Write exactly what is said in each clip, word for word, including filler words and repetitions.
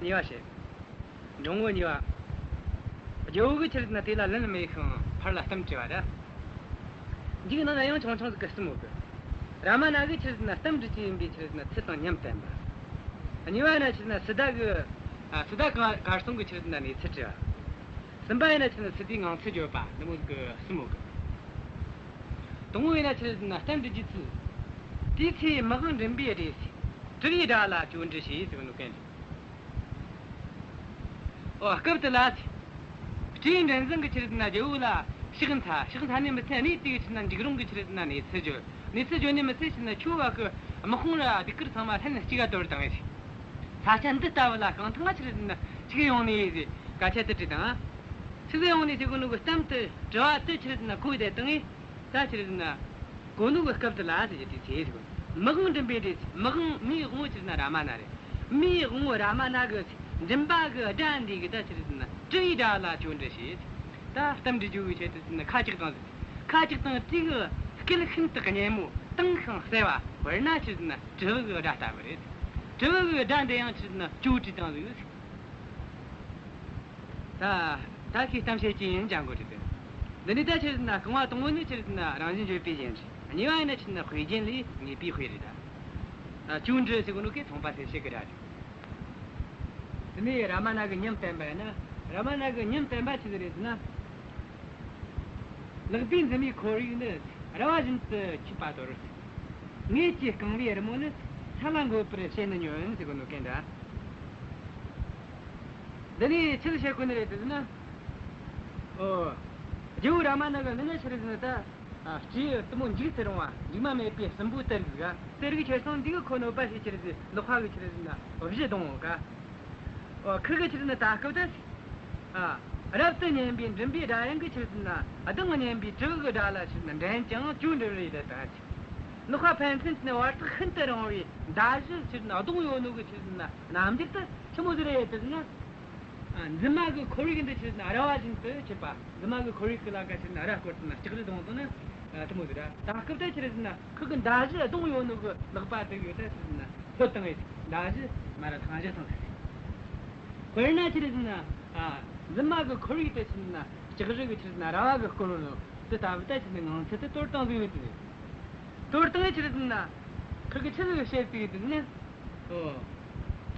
གཉིས་པ་བཤད། འབྲིང་བོ་གཉིས་པ། རྒྱལ་བོ་གིས་ཆི་རེད་ཟེར་ན་དེ་ལ་ལན་མེད་ཤིང་ཕར་ལ་གཏམ་དྲིས་པ་རེད། འདིའི་ནང་ན་ཡང་ཆུང་ཆུང་ཟིག་གི་གསུམ་ཡོད་གི། རཱ་མ་ན་གིས་ཆི་རེད་ཟེར་ན་གཏམ་དྲི་རྒྱུ་ཡིན་པའི་ཆི་རེད་ཟེར་ན་ཚུལ་དང་ཉམས་བསྟན་པ། གཉིས་པ་ཡིན་ན་ཆི་རེད་ཟེར་ན་སཱི་ཏཱ་གི། ཨ། སཱི་ཏཱ་གར་སོང་གི་ཆི་རེད་ཟེར་ན་གནས་ཚུལ་དྲིས་པ། གསུམ་པ་ཡིན་ན་ཆི་རེད་ཟེར་ན་སཱི་ཏཱའི་ངང་ཚུལ་བརྗོད་པ་འདི་མོ་ཟིག་གི་གསུམ་ཡོད་གི། དང་བོ་ཡིན་ན་ཆི་རེད་ཟེར་ན་གཏམ་དྲི་རྒྱུའི་ཚུལ། དེའི་ཚེ་མི་དབང་མགྲིན་པའི་སྒྲས། དྲི་བའི་སྒྲ་ལ་ཅོ་འདྲི་བྱས་ཟེར་གི་ནོ་གན་རེད། ཨོ། སྐབས་དེ་ལ། སྤྲེའུ་མགྲིན་བཟང་གིས་ཆི་རེད་ཟེར་ན་རྒྱལ་བོ་ལ་ཕྱག་འཚལ། ཕྱག་འཚལ་ནི་མི་ཚད་གནས་དེ་གི་ཆི་རེད་ཟེར་ན་འཇིགས་རུང་གི་ཆི་རེད་ཟེར་ན་གནས་ཚུལ་བརྗོད། གནས་ཚུལ་བརྗོད་ནི་མི་ཚད་ཆི་རེད་ཟེར་ན་ཁྱོད་བ་གི་དམག་དཔུང་ར་སྡེ་དཀར་ཚང་མ་ལྷན་གཅིག་ག་གཏོར་བཏང་ངེ་ཟེར། ས་ཆ་འདི་ལྟ་བུ་ལ་གང་ཐང་ང་ཆི་རེད་ཟེར་ན་ཆི་གི་ཡོང་ནི་ཟེར་སྐད་ཆ་དེ་དྲིས་དང་། ཆི་ཟིག་ཡོང་ནི་ཟེར་གོ་ནོ་གི་གཏམ་དེ་དྲི་བ་དེ་ཆི་རེད་ཟེར་ན་གོ་བསྡད་བཏང་ངེ། ད་ཆི་རེད་ཟེར་ན། གོ་ནོ་གི་སྐབས་དེ་ལ་ཟེར་རྒྱུ་དེ་ཚེ་ཟེར་གོ། མི་དབང་མགྲིན་པའི་སྒྲས། མི་དབང་མིའི་དབང་བོ་ཆི་རེད་ཟེར་ན་རཱ་མ་ན་རེད། མིའི་དབང་བོ་རཱ་མ་ན་གི་མགྲིན་པ་གི་སྒྲ་འདི་གིས་ད་ཆི་རེད་ཟེར་ན་དྲི་བའི་སྒྲ་ལ་ཅོ་འདྲི་བྱས། ད་གཏམ་འདྲི་རྒྱུ་གི་ཆེད་དུ་ཟེར་ན་ཁ་ལྕགས་དང་ཟེར། ཁ་ལྕགས་དང་དྲིས་གི་སྐད་ཤིན་ཏུ་སྙན་མོ་དྭངས་ཤིང་གསལ་བ། དཔེར་ན་ཆི་རེད་ཟེར་ན་དྲིལ་བུ་གི་སྒྲ་ལྟ་བུ་རེད། དྲིལ་བུ་གི་སྒྲ་འདི་ཡང་ཆི་རེད་ཟེར་ན་ཅོ་དྲིས་དང་ཟིག་ད་ད་ཁྱོས་གཏམ་བཤད་ཀྱི་ཡིན་ཅང་གོ་རེད་དེ། འདི་ནི་ད་ཆི་རེད་ཟེར་ན་རྐང་བ་དང་བོ་ནི་ཆི་རེད་ཟེར་ན་རང་བཞིན་བརྗོད་པའི་རྒྱན་རེད། གཉིས་པ་ཡིན་ན་ཆི་རེད་ཟེར་ན་དཔེ་རྒྱན་ལས་ངེས་པའི་དཔེ་རེད་ད། ཅོ་འདྲི་ཟེར་གོ་ནོ་གི་མཚུངས་པ་གསལ་བྱེད་ཀྱི་སྒྲ་རེད། དེ་ནས་རཱ་མ་ན་གི་ཉམས་བསྟན་པ་ཡིན་ན། རཱ་མ་ན་གི་ཉམས་བསྟན་པ་ཆི་ཟིག་རེད་ཟེར་ན། ལག་པའི་འཛིན་མའི་ཁོར་ཡུག་ནི། ར་བ་བཞིན་དུ་འཁྱུད་པ་དོར། ངེད་ཀྱིས་བཀང་བའི་རི་མོ་ནི། ས་ལ་འགོད་པར་བྱེད་ནི་ཉོན་ཟེར་གོ་ནོ་གན་འདྲ། འདི་ནས་ཆི་ཟིག་བཤད་གོ་ནི་རེད་ཟེར་ན། ཨོ། རྒྱལ་བོ་རཱ་མ་ན་གི་ལན་ན་ཆི་རེད་ཟེར་ན་ད། ཨ། སྤྲེའུ་དེ་མོ་འཇིགས་སུ་རུང་བ། འཇིགས་མ་མེད་པའི་སྲིན་པོ་དེ་རིགས་ཟིག་དེ་རིགས་ཁྱེར་སོང་འདི་གི་ཁོ་གནོད་པ་བྱེད་ཀྱི་རེད་ཟེར། ལག་པ་གིས་ཆི་རེད་ཟེར་ན་གཞུ་བརྡུང་ཡོད་ཀ། ཨོ། ཁིར་གིས་ཆི་རེད་ཟེར་ན་ད་སྐབས་དེ། ཨ། རབ་ཏུ་སྙན་པའི་མགྲིན་པའི་སྒྲ་ཡང་གིས་ཆི་རེད་ཟེར་ན་གདངས་སྙན་པའི་དྲིལ་བུ་གི་སྒྲ་ལ་ཆི་རེད་ཟེར་ན་འགྲན་ཅིང་ཅོ་འདྲི་བར་ཡི་དེ་ལྟ་ཟེར། ལག་པ་ཕན་ཚུན་གྱི་བར་ཐག་ཤིན་ཏུ་རིང་བའི་མདའ་གཞུ་ཆི་རེད་ཟེར་ན་བརྡུང་ཡོད་ནོ་གི་ཆི་རེད་ཟེར་ན་རྣམ་འགྱུར་དེ་ཆི་མོ་ཟིག་རེད་ཟེར་ན། ཨ། འཛིན་མ་གི་ཁོར་ཡུག་འདི་ཆི་རེད་ཟེར་ན་ར་བ་བཞིན་དུ་འཁྱུད་པ། འཛིན་མ་གི་ཁོར་ཡུག་གི་ལ་ཀ་ཆི་རེད་ཟེར་ན་ར་སྐོར་དུ་ན་ལྕགས་རི་བརྡུངས་སོང་ན། ཨ། དེ་མོ་ཟིག་ར། ད་སྐབས་དེ་ཆི་རེད་ཟེར་ན་ཁིར་གིས་མདའ་གཞུ་བརྡུངས་ཡོད་ནོ་གི་ལག་པ་དེ་གིས་ད་ཆི་རེད་ཟེར་ན་ཕུད་བཏང་ངེ་ཟེར། མདའ་གཞུ་མར་ར་ཐང་གཞུ་སོང་ཟེར། དཔེར་ན་ཆི་རེད་ཟེར་ན། ཨ། འཛིན་མ་གི་ཁོར་ཡུག་དེ་ཆི་རེད་ཟེར་ན་ལྕགས་རི་གིས་ཆི་རེད་ཟེར་ན་ར་བ་གིས་བསྐོར་ནོ་དེ་ལྟ་བུ་ད་ཆི་རེད་ཟེར་ན་ངང་ཚུལ་དེ་དོར་བཏང་ཟིག་ཡོད་དེ། དོར་བཏང་ངེ་ཆི་རེད་ཟེར་ན་ཁིར་གིས་ཆི་ཟིག་བཤད་ཟིག་ཡོད་དེ་ཟེར་ན། ཨོ།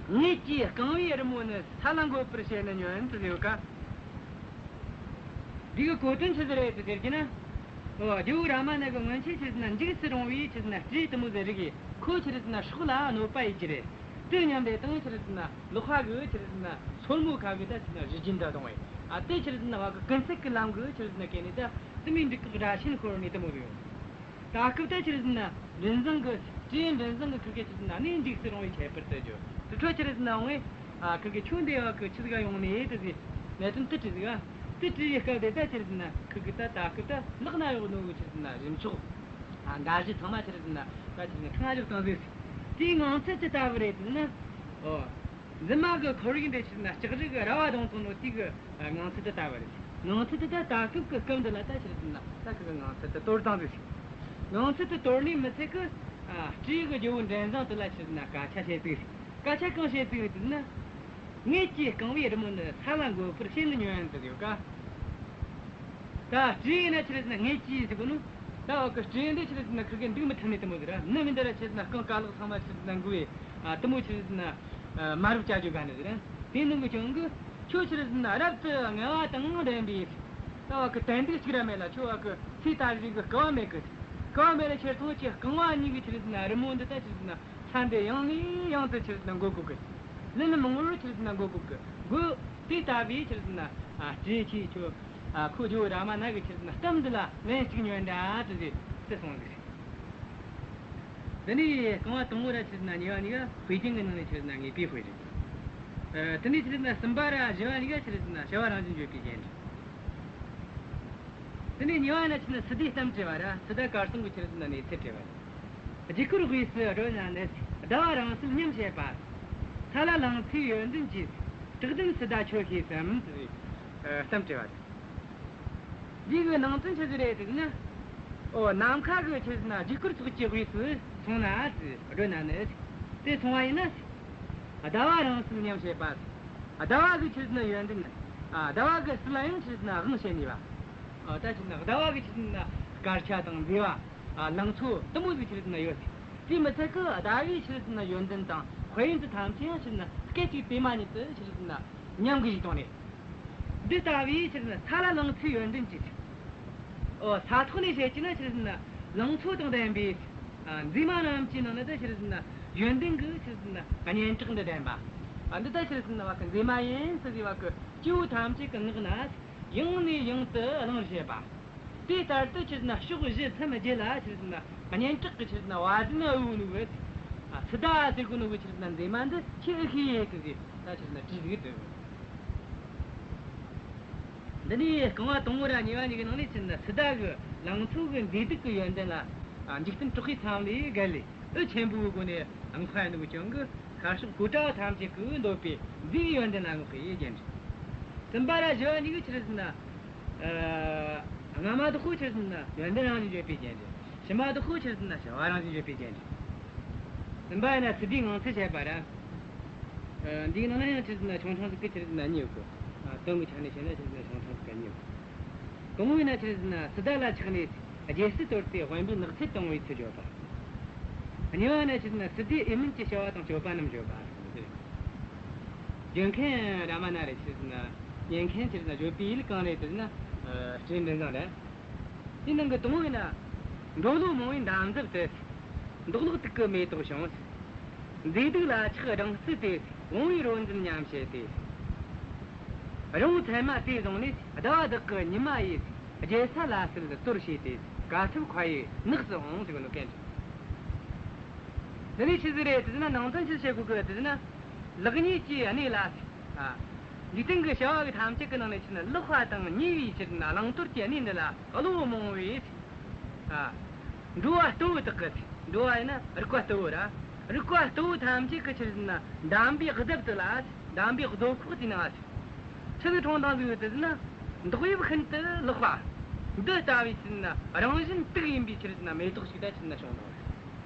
ངེད་ཀྱིས་བཀང་བའི་རི་མོ་ནི་ས་ལ་འགོད་པར་བྱེད་ནི་ཉོན་ཟེར་ཡོད་ཀ། འདི་གི་གོ་དོན་ཆི་ཟིག་རེད་ཟེར་གྱི་ན། ཨོ། རྒྱལ་བོ་རཱ་མ་ན་གི་སྔོན་ཆད་ཆི་རེད་ཟེར་ན་འཇིགས་སུ་རུང་བའི་ཆི་རེད་ཟེར་ན་སྤྲེའུ་དེ་མོ་ཟིག་རིགས་ཀྱིས་ཁོ་ཆི་རེད་ཟེར་ན་སྲོག་ལ་གནོད་པ་ཡེད་ཀྱི་རེད། དེ་མཉམ་དེ་དང་ཆི་རེད་ཟེར་ན་ལག་པ་གིས་ཆི་རེད་ཟེར་ན་སོར་མོ་ཁ་གིས་ད་ཆི་རེད་ཟེར་ན་གཞུ་རྒྱུན་ད་བརྡུངས་བས། ཨ། དེ་ཆི་རེད་ཟེར་ན་བ་གི་ཀུན་གསལ་གི་ལམ་གིས་ཆི་རེད་ཟེར་ན་གན་ནས་ད་དེ་མོའི་འབྲུག་གི་སྒྲ་ཆེན་ཤོར་ནས་དེ་མོ་ཟིག་ཡོང་། ད་སྐབས་དེ་ཆི་རེད་ཟེར་ན་མགྲིན་བཟང་གིས། སྤྲེའུ་མགྲིན་བཟང་གིས་ཁིར་གེ་ཆི་རེད་ཟེར་ན་ནི་འཇིགས་སུ་རུང་བའི་ཁྱད་པར་དུ་བརྗོད། དེ་འཕྲོ་ཆི་རེད་ཟེར་ན་འོང་ངེ། ཨ། ཁིར་གེ་ཁྱོད་འདི་བ་གི་ཆི་ཟིག་ག་ཡོང་ནི་དེ་ཟིག་གནད་དོན་དེ་དྲིས་ཟིག་ག། དེ་དྲིས་པའི་སྐབས་དེ་ད་ཆི་རེད་ཟེར་ན་ཁིར་གེ་ད་ད་སྐབས་ད་ལག་ན་གཡོགས་ནོ་གི་ཆི་རེད་ཟེར་ན་རིམ་ཆོག་ཨ། མདའ་གཞུ་ཚང་མ་ཆི་རེད་ཟེར་ན་ད་ཆི་རེད་ཟེར་ན་ཁང་བཞག་བཏང་ཟིག། དེའི་ངང་ཚུལ་ཅི་ལྟ་བུ་རེད་ཟེར་ན། ཨོ། འཛིན་མ་གི་ཁོར་ཡུག་འདི་ཆི་རེད་ཟེར་ན་ལྕགས་རི་གིས་ར་བ་བརྡུངས་སོང་ནོ་དེ་གི་ངང་ཚུལ་དེ་ལྟ་བུ་རེད། ངང་ཚུལ་དེ་ད་ད་སྐབས་ཀྱི་སྐབས་འདི་ལ་ད་ཆི་རེད་ཟེར་ན་ད་ཁིར་གི་ངང་ཚུལ་དེ་དོར་བཏང་ཟིག། ངང་ཚུལ་དེ་དོར་ནས་མི་ཚད་གི། ཨ། སྤྲེའུ་གིས་རྒྱལ་བོ་མགྲིན་བཟང་དེ་ལ་ཆི་རེད་ཟེར་ན་སྐད་ཆ་བཤད་ཟིག། སྐད་ཆ་གང་བཤད་ཟིག་ཟེར་ན། ངེད་ཀྱིས་བཀང་བའི་རི་མོ་ནི་ས་ལ་འགོད་པར་བྱེད་ནི་ཉོན་ཟེར་ཡོད་ཀ། ད་སྤྲེའུ་ཡིན་ན་ཆི་རེད་ཟེར་ན་ངེད་ཀྱིས་ཟེར་གོ་ནོ། ད་བ་གི་སྤྲེའུ་འདི་ཆི་རེད་ཟེར་ན་ཁིར་གེ་འདུག་མི་ཐུབ་ནི་དེ་མོ་ཟིག་ར། ནི་མི་འདི་ར་ཆི་རེད་ཟེར་ན་རྐང་རྐང་ལག་ཚང་མ་ཆི་རེད་ཟེར་ན་འགུལ་བས། ཨ། དེ་མོ་ཆི་རེད་ཟེར་ན། ཨ། མ་རབས་བྱ་རྒྱུ་ག་ནི་ཟིག་ར། དེ་ནང་གི་ཀྱང་གི། ཁྱོད་ཆི་རེད་ཟེར་ན་རབ་ཏུ་ངལ་བ་དང་ལྡན་པས། ད་བ་གི་དད་འདུག་གཅིག་ར་མེད་ལ། ཁྱོད་བ་གི་ཚེ་ད་རེས་གི་དཀའ་བ་མེད་གི། དཀའ་བ་མེད་ལ་ཁྱེར་སོང་ཁྱེད་རྐང་བ་གཉིས་གི་ཆི་རེད་ཟེར་ན་རི་མོ་འདི་ད་ཆི་རེད་ཟེར་ན། ས་འདི་ཡང་ནས་ཡང་དུ་ཆི་རེད་ཟེར་ན་འགོད་དགོས་གི། ལན་མང་བོར་ཆི་རེད་ཟེར་ན་འགོད་དགོས་གི། འགོད། དེ་ལྟ་བུའི་ཆི་རེད་ཟེར་ན། ཨ། སྤྲེའུ་ཁྱོད། ཨ། ཁོ་རྒྱལ་བོ་རཱ་མ་ན་གི་ཆི་རེད་ཟེར་ན་གཏམ་འདི་ལ་ལན་གཅིག་ཉོན་དྲ་དེ་ཟེར་གསུངས་ཟིག། འདི་ནས་རྐང་བ་དང་བོ་ར་ཆི་རེད་ཟེར་ན་གཉིས་པ་གཉིས་ཀ་དཔེ་རྒྱན་གི་ནང་ནས་ཆི་རེད་ཟེར་ན་ངེས་པའི་དཔེ་རེད། ཨ། དེ་ནས་ཆི་རེད་ཟེར་ན་གསུམ་པ་ར་བཞི་བ་གཉིས་ཀ་ཆི་རེད་ཟེར་ན་བྱ་བ་རང་བཞིན་བརྗོད་པའི་རྒྱན་རེད། དེ་ནས་གཉིས་པ་ན་ཆི་རེད་ཟེར་ན་སཱི་ཏཱའི་གཏམ་དྲི་བ་ར། སཱི་ཏཱ་གར་སོང་གི་ཆི་རེད་ཟེར་ན་གནས་ཚུལ་དྲི་བ་རེད། རྒྱུ་སྐར་དབུས་སུ་བགྲོད་ན་ནི། ཟླ་བ་རང་གསལ་མཉམ་བྱེད་པ། ས་ལ་ལང་ཚོའི་ཡོན་ཏན་གྱིས། བཀྲག་ལྡན་སཱི་ཏཱ་ཁྱོད་ཤེས་སམ། ཟེར་བའི་གཏམ་དྲི་བ་རེད། འདི་གི་ནང་དོན་ཆི་ཟིག་རེད་ཟེར་ན། ཨོ། ནམ་མཁའ་གི་ཆི་རེད་ཟེར་ན་རྒྱུ་སྐར་ཚོགས་ཀྱི་དབུས་སུ་སོང་ན་ཟེར། བགྲོད་ན་ནི། དེ་སོང་བ་ཡིན་ན། ཟླ་བ་རང་གསལ་མཉམ་བྱེད་པ། ཟླ་བ་གི་ཆི་རེད་ཟེར་ན་ཡོན་ཏན། ཨ། ཟླ་བ་གི་ཟུར་ལ་ཡང་ཆི་རེད་ཟེར་ན་དབང་བྱེད་ནུས་པ། ཨ། ད་ཆི་རེད་ཟེར་ན་ཟླ་བ་གི་ཆི་རེད་ཟེར་ན་དཀར་ཆ་དང་མཛེས་པ། ཨ། ལང་ཚོ་དེ་མོ་ཟིག་ཆི་རེད་ཟེར་ན་ཡོད། དེ་མི་ཚད་གི་ཟླ་བའི་ཆི་རེད་ཟེར་ན་ཡོན་ཏན་དང་དཔལ་ཡོན་དེ་ཐམས་ཅད་ཡང་ཆི་རེད་ཟེར་ན་སྐད་ཅིག་དེ་མ་ཉིད་དུ་ཆི་རེད་ཟེར་ན་ཉམས་གི་ཞིག་བཏང་ནས། འདི་ལྟ་བུའི་ཆི་རེད་ཟེར་ན་ས་ལ་ལང་ཚོའི་ཡོན་ཏན་གྱིས། ཨོ། ས་ཐོག་ནས་བཤད་ཀྱི་ན་ཆི་རེད་ཟེར་ན་ལང་ཚོ་དང་ལྡན་པའི། ཨ། མཛེས་མ་རྣམས་ཀྱི་ནང་ན་ད་ཆི་རེད་ཟེར་ན་ཡོན་ཏན་གྱི་ཆི་རེད་ཟེར་ན་སྙན་གྲགས་འདི་ལྡན་པ། ཨ། འདི་ད་ཆི་རེད་ཟེར་ན་བ་གི་མཛེས་མ་ཡིན་ཟེར་བ་གི་སྐྱེ་བོ་ཐམས་ཅད་ཀྱི་ངག་ན་ཡང་ནས་ཡང་དུ་གླེང་བར་བྱེད་པ། དེ་ལྟར་དུ་ཆི་རེད་ཟེར་ན་ཕྱོགས་བཞི་མཚམས་བརྒྱད་ལ་ཆི་རེད་ཟེར་ན་སྙན་གྲགས་ཀྱི་ཆི་རེད་ཟེར་ན་བ་དན་འུ་ནུ་གི། ཨ། སི་ཏཱ་ཟེར་གོ་ནོ་གི་ཆི་རེད་ཟེར་ན་མཛེས་མ་འདི་ཆི་ཨེ་ཤེས་ཡེ་གི་གི་ད་ཆི་རེད་ཟེར་ན་བྲིས་ཟིག་དེ། འདི་ནི་རྐང་བ་དང་པོ་ར་གཉིས་པ་གཉིས་ཀྱི་ནང་ནས་ཆི་རེད་ཟེར་ན་སི་ཏཱ་གི་ལང་ཚོ་གི་མཛེས་སྡུག་གི་ཡོན་ཏན་ལ། ཨ། འཇིག་རྟེན་གྲགས་པའི་མཚམས་ལས་བརྒལ་ལས་འུ་ཆེན་པོའི་སྒོ་ནས་དབང་བ་ཡིན་ནོ་གི་རྐྱེན་གྱིས་ཤར་ཕྱོགས་གཽ་ཌ་བ་ཐམས་ཅད་ཀྱིས་འདོད་པའི་མཛེས་ཡོན་ཏན་ལ་བསྔགས་པའི་རྒྱན་རེད། གསུམ་པ་ར་བཞི་བ་གཉིས་ཀྱི་ཆི་རེད་ཟེར་ན། ཨ། སྔ་མ་དག་པོ་ཆི་རེད་ཟེར་ན་ཡོན་ཏན་རང་བཞིན་བརྗོད་པའི་རྒྱན་རེད། ཕྱི་མ་དག་པོ་ཆི་རེད་ཟེར་ན་བྱ་བ་རང་བཞིན་བརྗོད་པའི་རྒྱན་རེད། གསུམ་པ་ཡིན་ན་སི་ཏཱའི་ངང་ཚུལ་བཤད་པ་ར། ཨ། འདིའི་ནང་ན་ཡང་ཆི་རེད་ཟེར་ན་ཆུང་ཆུང་ཟིག་གི་ཆི་རེད་ཟེར་ན་གཉིས་ཡོད་གི། ཨ། དོན་གྱི་ཆ་ནས་བཤད་ན་ཆི་རེད་ཟེར་ན་ཆུང་ཆུང་ཟིག་གི་གཉིས་ཡོད་གི། དང་པོ་ཡིན་ན་ཆི་རེད་ཟེར་ན་སི་ཏཱ་ལ་ཆགས་ནས་རྒྱལ་སྲིད་དོར་ཏེ་དབེན་པའི་ནགས་ཚལ་དུ་འོང་བའི་ཚུལ་བརྗོད་པ། གཉིས་པ་ཡིན་ན་ཆི་རེད་ཟེར་ན་སི་ཏཱའི་འོས་མིན་གྱི་བྱ་བ་དང་སྤྱོད་པ་རྣམས་བརྗོད་པ། བརྗོད་མཁན་རཱ་མ་ན་རེད། ཆི་རེད་ཟེར་ན་ཉན་མཁན་ཆི་རེད་ཟེར་ན་བརྗོད་པའི་ཡུལ་གང་རེད་ཟེར་ན། ཨ། སྤྲེའུ་མགྲིན་བཟང་རེད། དེའི་ནང་གི་དང་པོ་ཡིན་ན། འགྲོ་བློ་རྨོངས་པའི་འདམ་རྫབ་ཏུ། མདོག་ལོག་དུག་གི་མེ་ཏོག་བྱུང་། མཛེས་སྡུག་ལ་ཆགས་སྦྲང་རྩི་སྟེ། བུང་བའི་རོ་འཛིན་ཉམས་བྱེད་དེ། རི་བོང་ཚལ་མ་དེ་བཟུང་ནས། ཟླ་བ་དག་གི་ཉི་མ་ཡིས། རྒྱལ་ས་ལ་གསོལ་དོར་བྱས་ཏེ། དཀའ་ཐུབ་མཁའ་ཡི་ནགས་སུ་འོང་ཟེར་གོ་ནོ་གན་ཅིག་འདི་ནས་ཆི་ཟིག་རེད་ཟེར་ན་ནང་དོན་ཆི་བཤད་གོ་གི་ཟེར་ན། ལེགས་ཉེས་ཀྱི་གནས་ལ། ཨ། འཇིག་རྟེན་གྱི་བྱ་བ་གི་ཐམས་ཅད་ཀྱི་ནང་ནས་ཆི་ན་ལེགས་པ་དང་ཉེས་པའི་ཕྱིར་ན་བླང་དོར་གྱི་གནས་འདི་ལ་བློ་རྨོངས་པའི། ཨ། འགྲོ་བ་ལྟ་བུ་དག་གི། འགྲོ་བ་ཡིན་ན་རིག་པ་ལྟ་བུ་ར། རིག་པ་ལྟ་བུ་ཐམས་ཅད་ཀྱི་ཕྱིར་ན་འདམ་པའི་རྫབ་དེ་ལ། འདམ་པའི་རྡོ་ཁོག་དེའི་ནང་ལ། ཆི་ཟིག་འཁྲུངས་བཏང་ཟིག་ཡོད་དེ་ཟེར་ན། འདོགས་དབྱིབས་ཤིན་ཏུ་ལེགས་པ། འདི་ལྟ་བུའི་ཕྱིར་ན་རང་བཞིན་དུག་ཡིན་པའི་ཕྱིར་ན་མེ་ཏོག་ཞིག་ད་ཕྱིར་ན་བྱུང་བཏང་།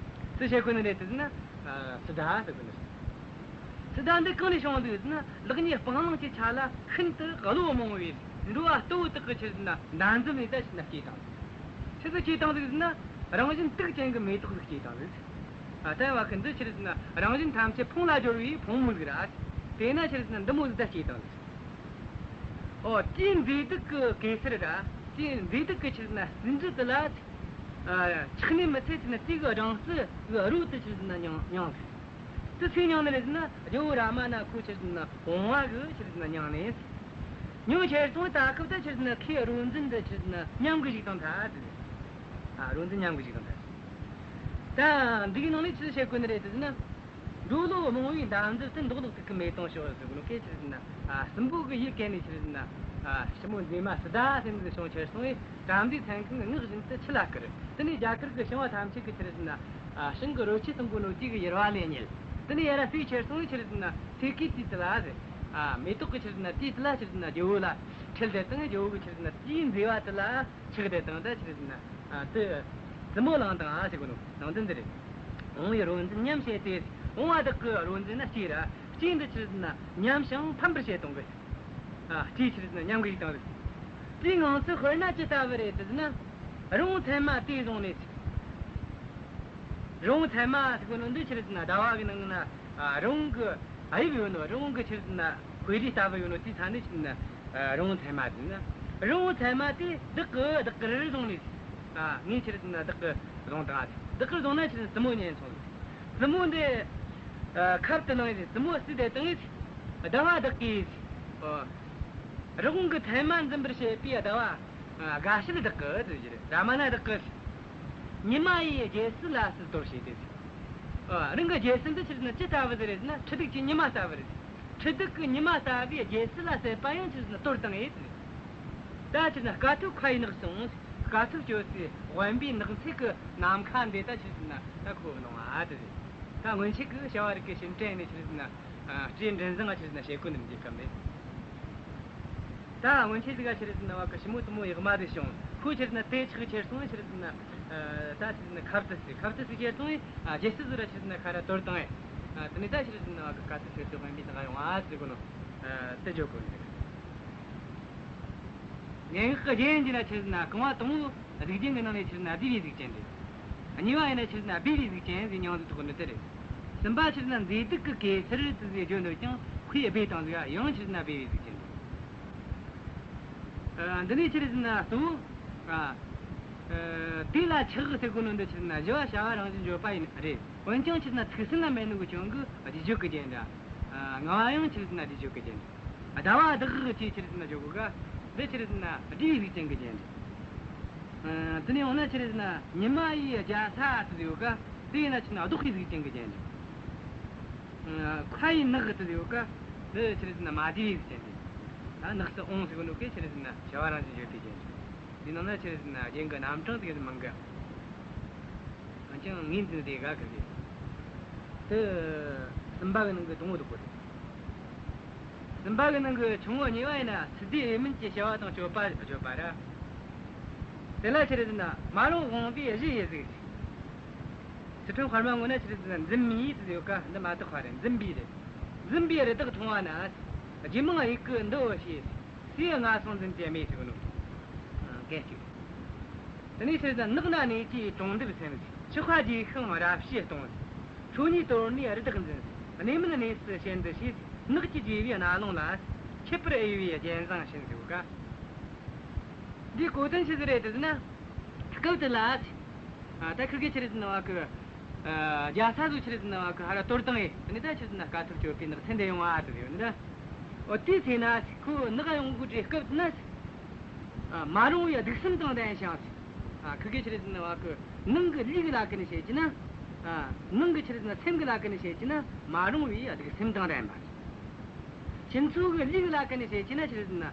སུ་བྱེད་དགོས་ནི་རེད་དེ་ཟེར་ན། ཨ། སི་ཏཱ་ཟེར་དགོས་ནི་རེད། སི་ཏཱ་འདི་གང་ནས་བྱུང་འདུག་ཟེར་ན་ལེགས་ཉེས་སྤང་བླང་གི་ཆ་ལ་ཤིན་ཏུ་བློ་རྨོངས་པའི་འགྲོ་བ་ལྟ་བུ་དག་གི་ཕྱིར་ན་འདམ་རྫབ་ནས་ད་ཕྱིར་ན་སྐྱེས་བཏང་། ཆི་ཟིག་སྐྱེས་བཏང་འདུག་ཟེར་ན་རང་བཞིན་དུག་ཅན་གྱི་མེ་ཏོག་ཟིག་སྐྱེས་བཏང་འདུག་ཨ། ད་བ་གི་འདི་ཕྱིར་ན་རང་བཞིན་ཐམས་ཅད་ཕུང་ལ་སྦྱོར་བའི་ཕུང་མོ་ཟིག་ར། དེས་ན་ཕྱིར་ན་འདི་མོ་ཟིག་ད་སྐྱེས་བཏང་འདུག་ཨོ། དེའི་མཛེས་སྡུག་གི་གེ་སར་ར། དེའི་མཛེས་སྡུག་གི་ཕྱིར་ན་སྲིད་འབྲི་དེ་ལ། ཨ། ཆགས་ནས་མི་ཚད་ཕྱིར་ན་དེ་གི་སྦྲང་རྩི་གི་རོ་དེ་ཕྱིར་ན་མྱང་མྱང་། དེ་སུས་མྱང་ནི་རེད་ཟེར་ན་རྒྱལ་བོ་རཱ་མ་ན་ཁོ་ཕྱིར་ན་བུང་བ་གི་ཕྱིར་ན་མྱང་ནས། མྱོང་ཁྱེར་སོང་ད་སྐབས་ད་ཕྱིར་ན་ཁོའི་རོ་འཛིན་འདི་ཕྱིར་ན་ཉམས་གི་ཞིག་དང་ཐ་དེ། ཨ། རོ་འཛིན་ཉམས་གི་ཞིག་དང་ཐ། ད་འདིའི་ནང་ནས་ཆི་བཤད་དགོས་ནི་རེད་ཟེར་ན། འགྲོ་བློ་རྨོངས་པའི་འདམ་རྫབ་ཏུ། མདོག་ལོག་དུག་གི་མེ་ཏོག་ཤོག་ཟེར་གོ་ནོ་གན་ཆི་ཟེར་ན། ཨ། སྲིན་པོ་གི་ཡུལ་གན་ནས་ཆི་ཟེར་ན། ཨ། ཞི་མོ་མཛེས་མ་སི་ཏཱ་ཟེར་ནི་བྱུང་ཁྱེར་སོང་བས་བྲམ་ཟེ་མཚན་གང་གི་ངག་བཞིན་དུ་ཆུ་ལ་བསྐུར། དེ་ནས་རྒྱ་གར་གྱི་བྱང་བ་ཐམས་ཅད་ཀྱི་ཆི་ཟེར་ན། ཨ། ཞིང་གི་རོལ་ཆས་གཏོང་གོ་ནོ་དེ་གི་ཡུར་བ་ལས་རྙེད། དེ་ནས་ཡར་ར་བལྟས་ཁྱེར་སོང་བས་ཆི་ཟེར་ན་ཚེ་གེ་དེའི་དུ་ལ་ཟེར། ཨ། མེ་ཏོག་གི་ཆི་ཟེར་ན་དེའི་དུ་ལ་ཆི་ཟེར་ན་རྒྱལ་བོ་ལ་ཁྲིད་དེ་དང་རྒྱལ་བོ་གི་ཆི་ཟེར་ན་དེའི་མཛེས་པ་དུ་ལ། ཆགས་དེ་དང་ད་ཆི་ཟེར་ན། ཨ། དེ་བཙུན་མོ་བླངས་དང་ཨ་ཟེར་གོ་ནོ་ནང་དོན་འདི་རེད། བུང་བའི་རོ་འཛིན་ཉམས་བྱེད་དེ། བུང་བ་དག་གི་རོ་འཛིན་ན་སྐྱེས་ར། སྐྱེས་འདི་ཆི་ཟེར་ན་ཉམས་ཤིང་ཕམ་པར་བྱེད་གཏོང་གི། ཨ། སྐྱེས་ཆི་ཟེར་ན་ཉམས་གི་ཡིག་དང་རེད། དེའི་ངང་ཚུལ་དཔེར་ན་ཇི་ལྟ་བུ་རེད་དེ་ཟེར་ན། རི་བོང་ཚལ་མ་དེ་བཟུང་ནས། རི་བོང་ཚལ་མ་ཟེར་གོ་ནོ་འདི་ཆི་ཟེར་ན་ཟླ་བ་གི་ནང་ན། ཨ། རི་བོང་གི་དབྱིབས་ཡོད་ནོ། རི་བོང་གི་ཆི་ཟེར་ན་དཔེ་རིས་ལྟ་བུ་ཡོད་ནོ་དེའི་ས་ནས་ཆི་ཟེར་ན། ཨ། རི་བོང་ཚལ་མ་ཟེར་ན། རི་བོང་ཚལ་མ་དེ་བདག་གི་བདག་གི་རི་བཟུང་ནས། ཨ། ངས་ཆི་ཟེར་ན་བདག་གི་བཟུང་དང་ཨ། བདག་གི་བཟུང་ན་ཆི་ཟེར་ན་བཙུན་མོ་ཉན་སོང་། བཙུན་མོ་འདི། ཨ། ཁབ་ཏུ་བླངས་ཡིན། བཙུན་མོ་བསུས་ཏེ་བཏང་ཡིན། ཟླ་བ་བདག་གིས། ཨ། རི་བོང་གི་ཚལ་མ་འཛིན་པར་བྱེད་པའི་ཟླ་བ། ཨ། དགའ་བྱེད་བདག་གི་ཟེར་གྱི་རེད། རཱ་མ་ན་བདག་གིས། ཉི་མ་ཡི་རྒྱལ་སྲིད་ལ་གསོལ་དོར་བྱས་ཏེ། ཨ། རང་གི་རྒྱལ་སྲིད་འདི་ཆི་ཟེར་ན་ཅི་ལྟ་བུ་ཟིག་རེད་ཟེར་ན་ཁྲི་གདུགས་ཀྱི་ཉི་མ་ལྟ་བུ་རེད། ཁྲི་གདུགས་ཀྱི་ཉི་མ་ལྟ་བུའི་རྒྱལ་སྲིད་ལ་སྲེད་པ་ཡང་ཆི་ཟེར་ན་དོར་བཏང་ཡིན། ད་ཆི་ཟེར་ན་དཀའ་ཐུབ་མཁའ་ཡི་ནགས་སུ་འོང་། དཀའ་ཐུབ་སྤྱོད་སའི་དབེན་པའི་ནགས་ཚལ་གྱི་ནམ་མཁའ་འདི་ད་ཆི་ཟེར་ན་ད་ཁོ་ལོང་ཨ་དེ་རེད། ད་སྔོན་ཆད་ཀྱི་བྱ་བ་རིག་གི་ཞིང་བྲན་ནས་ཆི་ཟེར་ན། ཨ། སྤྲེའུ་མགྲིན་བཟང་ང་ཆི་ཟེར་ན་བྱེད་སྒོ་འདི་འདི་སྐབས་ནས། ད་སྔོན་ཆད་ཟིག་ག་ཆི་རེད་ཟེར་ན་བ་གི་ཞི་མོ་དེ་མོ་ཡག་མ་དེ་བྱུང་། ཁོ་ཆི་རེད་ཟེར་ན་དེ་ཆགས་ཁྱེར་སོང་ཆི་རེད་ཟེར་ན། ཨ། ད་ཆི་རེད་ཟེར་ན་ཁབ་ཏུ་བསུས། ཁབ་ཏུ་བསུས་ཁྱེར་སོང་། ཨ། རྒྱལ་སྲིད་ཟིག་ར་ཆི་རེད་ཟེར་ན་ཁ་ར་དོར་བཏང་། ཨ། དེ་ནས་ད་ཆི་རེད་ཟེར་ན་བ་གི་དཀའ་ཐུབ་སྤྱོད་སའི་དབེན་པའི་ནགས་ཡོང་ཨ་ཟེར་གོ་ནོ། དེ་བརྗོད་དགོས་འདུག་སྙན་ངག་གི་རྒྱན་གྱི་ན་ཆི་ཟེར་ན་རྐང་བ་དང་པོ་གཟུགས་ཅན་གྱི་ནང་ནས་ཆི་ཟེར་ན་བསྡུས་པའི་གཟུགས་ཅན་རེད། གཉིས་པ་ཡིན་ན་ཆི་ཟེར་ན་སྦས་པའི་གཟུགས་ཅན་ཟེར་མྱོང་ཟིག་ཐོག་ནི་དེ་རེད། གསུམ་པ་ཆི་ཟེར་ན་མཛེས་སྡུག་གི་གེ་སར་དེ་ཟེར་བརྗོད་འདོད་ཀྱང་དཔེ་སྦས་བཏང་ཟིག་ཡང་ཆི་ཟེར་ན་སྦས་པའི་གཟུགས་ཅན་རེད། འདི་ནས་ཆི་ཟེར་ན་གཙོ་བོ། དེ་ལ་ཆགས་ཟེར་གོ་ནོ་འདི་ཆི་ཟེར་ན་བཞི་བ་བྱ་བ་རང་བཞིན་བརྗོད་པ་ཡིན་རེད། འོན་ཀྱང་ཆི་ཟེར་ན་ཚིག་སྲོལ་ལ་མེད་ནོ་གི་རྐྱེན་གྱིས་བསྡུས་བརྗོད་ཀྱི་རྒྱན་འདྲ། ལྔ་བ་ཡང་ཆི་ཟེར་ན་བསྡུས་བརྗོད་ཀྱི་རྒྱན། ཟླ་བ་ཟླ་གི་ཆི་ཆི་ཟེར་ན་བརྗོད་གོ་ག་འདི་ཆི་ཟེར་ན་སྦས་པའི་གཟུགས་ཅན་གྱི་རྒྱན་རེད། དེ་ནས་འོ་ན་ཆི་ཟེར་ན་ཉི་མ་ཡི་རྒྱལ་ས་དེ་ཡོད་ག་དེ་ཡིན་ན་ཆི་ཟེར་ན་ལྡོག་པའི་གཟུགས་ཅན་གྱི་རྒྱན་རེད། མཁའ་ཡི་ནགས་དེ་ཡོད་ཀ་འདི་ཆི་ཟེར་ན་མ་བསྡུས་པའི་གཟུགས་ཅན་རེད། ནགས་སུ་ཨོང་ཟེར་གོ་ནོ་གི་ཆི་ཟེར་ན་བྱ་བ་རང་བཞིན་བརྗོད་པའི་རྒྱན་རེད། དེ་ནང་ན་ཆི་ཟེར་ན་རྒྱན་གྱི་རྣམ་གྲངས་དེ་ག་མང་གི་འོན་ཀྱང་ངོས་འཛིན་དེ་དགའ་གི་རེད། དེ་གསུམ་པ་གི་ནང་གི་དང་པོ་དེ་གོ་རེད། གསུམ་པ་གི་ནང་གི་ཆུང་ངུ་གཉིས་པ་ཡིན་ན་ཚུལ་འདི་ཡིན་མིན་གྱི་བྱ་བ་དང་སྤྱོད་པ་བརྗོད་པ་ར། དེ་ལ་ཆི་རེད་ཟེར་ན་མ་རུངས་དབང་པོའི་གཞི་ཡི་གཟུགས། སི་ཁྲོན་དཔར་མ་ངོ་ན་ཆི་རེད་ཟེར་ན་འཛིན་མའི་དེ་ཡོད་ཀ་འདི་མ་དག་པ་རེད། འཛིན་པའི་རེད། འཛིན་པའི་རི་དྭགས་མཐོང་བ་ན། རྒྱུད་མང་དབྱུག་གུ་འདི་འོ་ཞེས། སའི་ངན་སོང་འཛིན་གྱི་མེད་ཟེར་གོ་ནོ། གན་གཅིག་དེ་ནས་ཆི་ཟེར་ན་ནགས་ན་གནས་ཀྱི་གྲོང་འདེབས་སེམས། ཕྱི་ཁ་རྗེས་ཤིང་རབ་བྱེད་གཏོང་། ཁྲོ་གཉེར་དོར་ནས་རི་དྭགས་འཛིན། གནས་མིན་གནས་སུ་ཞེན་དུ་བྱེད། ནགས་ཀྱི་རྒྱལ་བའི་རྣ་ལུང་ལ། ཁྱད་པར་དབྱེ་བའི་རྒྱན་བཟང་བྱིན་ཟེར་ག་འདིའི་གོ་དོན་ཆི་ཟིག་རེད་ཟེར་ན། སྐབས་དེ་ལ། ད་ཁི་གེ་ཆི་རེད་ཟེར་ན་བ་གི། རྒྱལ་ས་ཚོ་ཆི་རེད་ཟེར་ན་བ་གི་ཧ་ར་གཏོར་བཏང་ཡེ་དེ་ནས་ད་ཆི་རེད་ཟེར་ན་དཀའ་ཐུབ་སྤྱོད་པའི་ནགས་ཚལ་འདི་ཡོང་བ་དེ་ཡོད་ནི་ད། འོ་དེའི་ཚེ་ན་ཁོ་ནགས་ཡོང་གི་དུས་སྐབས་དེ་ན། མ་རུངས་པའི་སྡིག་སེམས་དང་ལྡན་ཞིང་། ཁི་གེ་ཆི་རེད་ཟེར་ན་བ་གི་ནང་གི་ལུས་ལ་ཀི་ནས་བཤད་ཀྱི་ན། ནང་གི་ཆི་རེད་ཟེར་ན་སེམས་ཀྱི་ལ་ཀི་ནས་བཤད་ཀྱི་ན་མ་རུངས་པའི་སྡིག་སེམས་དང་ལྡན་པ། ཁྱིམ་ཚང་གི་ལུས་ལ་ཀི་ནས་བཤད་ཀྱི་ན་ཆི་རེད་ཟེར་ན།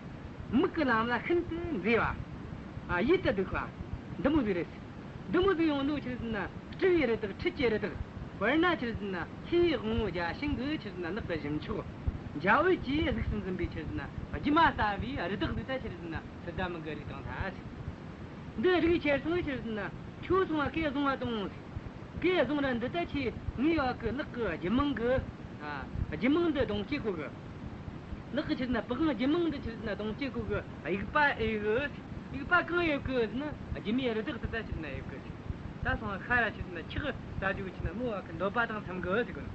མིག་གི་ལམ་ལ་ཤིན་ཏུ་མཛེས་པ། ཡིད་དུ་སྡུག་པ། འདི་མོ་ཟིག་རེད། འདི་མོ་ཟིག་ཡོང་ནོ་ཆི་རེད་ཟེར་ན་སྤྲུལ་པའི་རི་དྭགས་ཁྲིད་ཀྱི་རི་དྭགས། དཔེར་ན་ཆི་རེད་ཟེར་ན་ལྷའི་དབང་པོ་བརྒྱ་བྱིན་གྱི་ཆི་རེད་ཟེར་ན་ལག་གི་གཞུ་མཆོག་འཇའ་འོད་ཀྱི་གཟུགས་སུ་འཛིན་པའི་ཆི་རེད་ཟེར་ན་སྒྱུ་མ་ལྟ་བུའི་རི་དྭགས་ཟིག་ད་ཆི་རེད་ཟེར་ན་སི་ཏཱ་མི་གི་རིགས་དང་ཐ་ཟེར། འདི་རིགས་ཁྱེར་སོང་བས་ཆི་རེད་ཟེར་ན་ཁྱོད་སོང་བ་སྐད་བཟུང་བ་དང་། སྐད་བཟུང་ར་འདི་ལྟ་ཆེ་ངའི་བ་གི་ལག་གི་རྒྱུད་མང་གི། རྒྱུད་མང་འདི་གདོང་སྐྱེ་གོ་གི། ལག་གི་ཆི་རེད་ན་པི་ཝང་རྒྱུད་མང་འདི་ཆི་རེད་ན་གདོང་སྐྱེ་གོ་གི་དབྱུག་པ་ཨེ་གི། དབྱུག་པ་གང་ཡོད་གི་ཟེར་ན་རྒྱུ་མའི་རི་དྭགས་དེ་ད་ཆི་རེད་ན་ཡོད་གི་ཟེར། ད་སོང་བ་ཤ་ར་ཆི་རེད་ན་ཁྲག་ལྟ་རྒྱུ་གི་ཆི་རེད་ན་མོ་བ་གི་འདོད་པ་དང་འཚམ་གི་ཟེར་གི།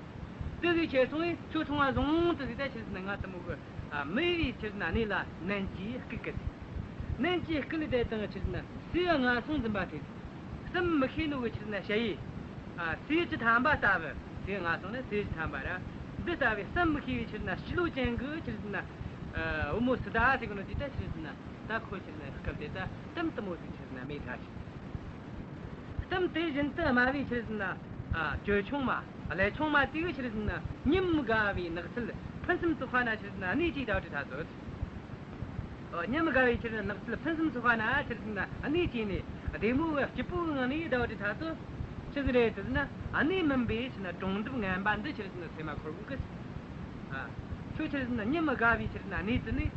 དེ་ཟིག་ཁྱེར་སོང་བས་ཁྱོད་སོང་བ་བཟུང་དེ་ཟིག་ད་ཆི་རེད་ན་ང་དེ་མོ་གི། མི་བའི་ཆི་རེད་ན་གནས་ལ་ནན་གྱིས་སྐུལ་གི་ཟེར། ནན་གྱིས་སྐུལ་དེ་དང་ཆི་རེད་ན་སའི་ངན་སོང་འཛིན་པ་དེ། བསམ་མི་ཤེས་ནོ་གི་ཆི་རེད་ན་ཞ་ཡི། ཨ། སའི་ཅི་ཐམ་པ་ལྟ་བུ། སའི་ངན་སོང་ནི་སའི་ཅི་ཐམ་པ་ར། འདི་ལྟ་བུའི་བསམ་མི་ཤེས་པའི་ཆི་རེད་ན་ཕྱི་ལོགས་ཅན་གི་ཆི་རེད་ན། ཨ། བུ་མོ་སི་ཏཱ་ཟེར་གི་ནོ་དེ་ད་ཆི་རེད་ན། ད་ཁོ་ཆི་རེད་ན་སྐབས་དེ་ད་གཏམ་དེ་མོ་ཟིག་ཆི་རེད་ན་སྨྲས་ཚར་ཅིག་གཏམ་དེ་བཞིན་དུ་སྨྲ་བའི་ཆི་རེད་ན། ཨ། ཅོལ་ཆུང་མ། ཀླད་ཆུང་མ་དེ་གི་ཆི་རེད་ན་ཉམས་དགའ་བའི་ནགས་ཚལ་ཕུན་སུམ་ཚོགས་པ་ན་ཆི་རེད་ན་གནས་ཀྱི་ཟླ་བྲི་ཐ་ཚོད། ཉམས་དགའ་བའི་ཆི་རེད་ན་ནགས་ཚལ་ཕུན་སུམ་ཚོགས་པ་ན་ཆི་རེད་ན་གནས་བཅས་ནས་བདེ་མོ་བའི་སྐྱིད་པོའི་ངང་ནས་ཟླ་བ་དྲུག་ཐ་ཚོ་ཆི་ཟིག་རེད་ཟེར་ན་གནས་མིན་པའི་ཆི་རེད་ན་གྲོང་འདབས་ངན་པ་འདི་ཆི་རེད་ན་སེམས་མ་འཁོར་གོ་གི། ཨ། ཁྱོད་ཆི་རེད་ན་ཉམས་དགའ་བའི་ཆི་རེད་ན་གནས་དེ་ནས་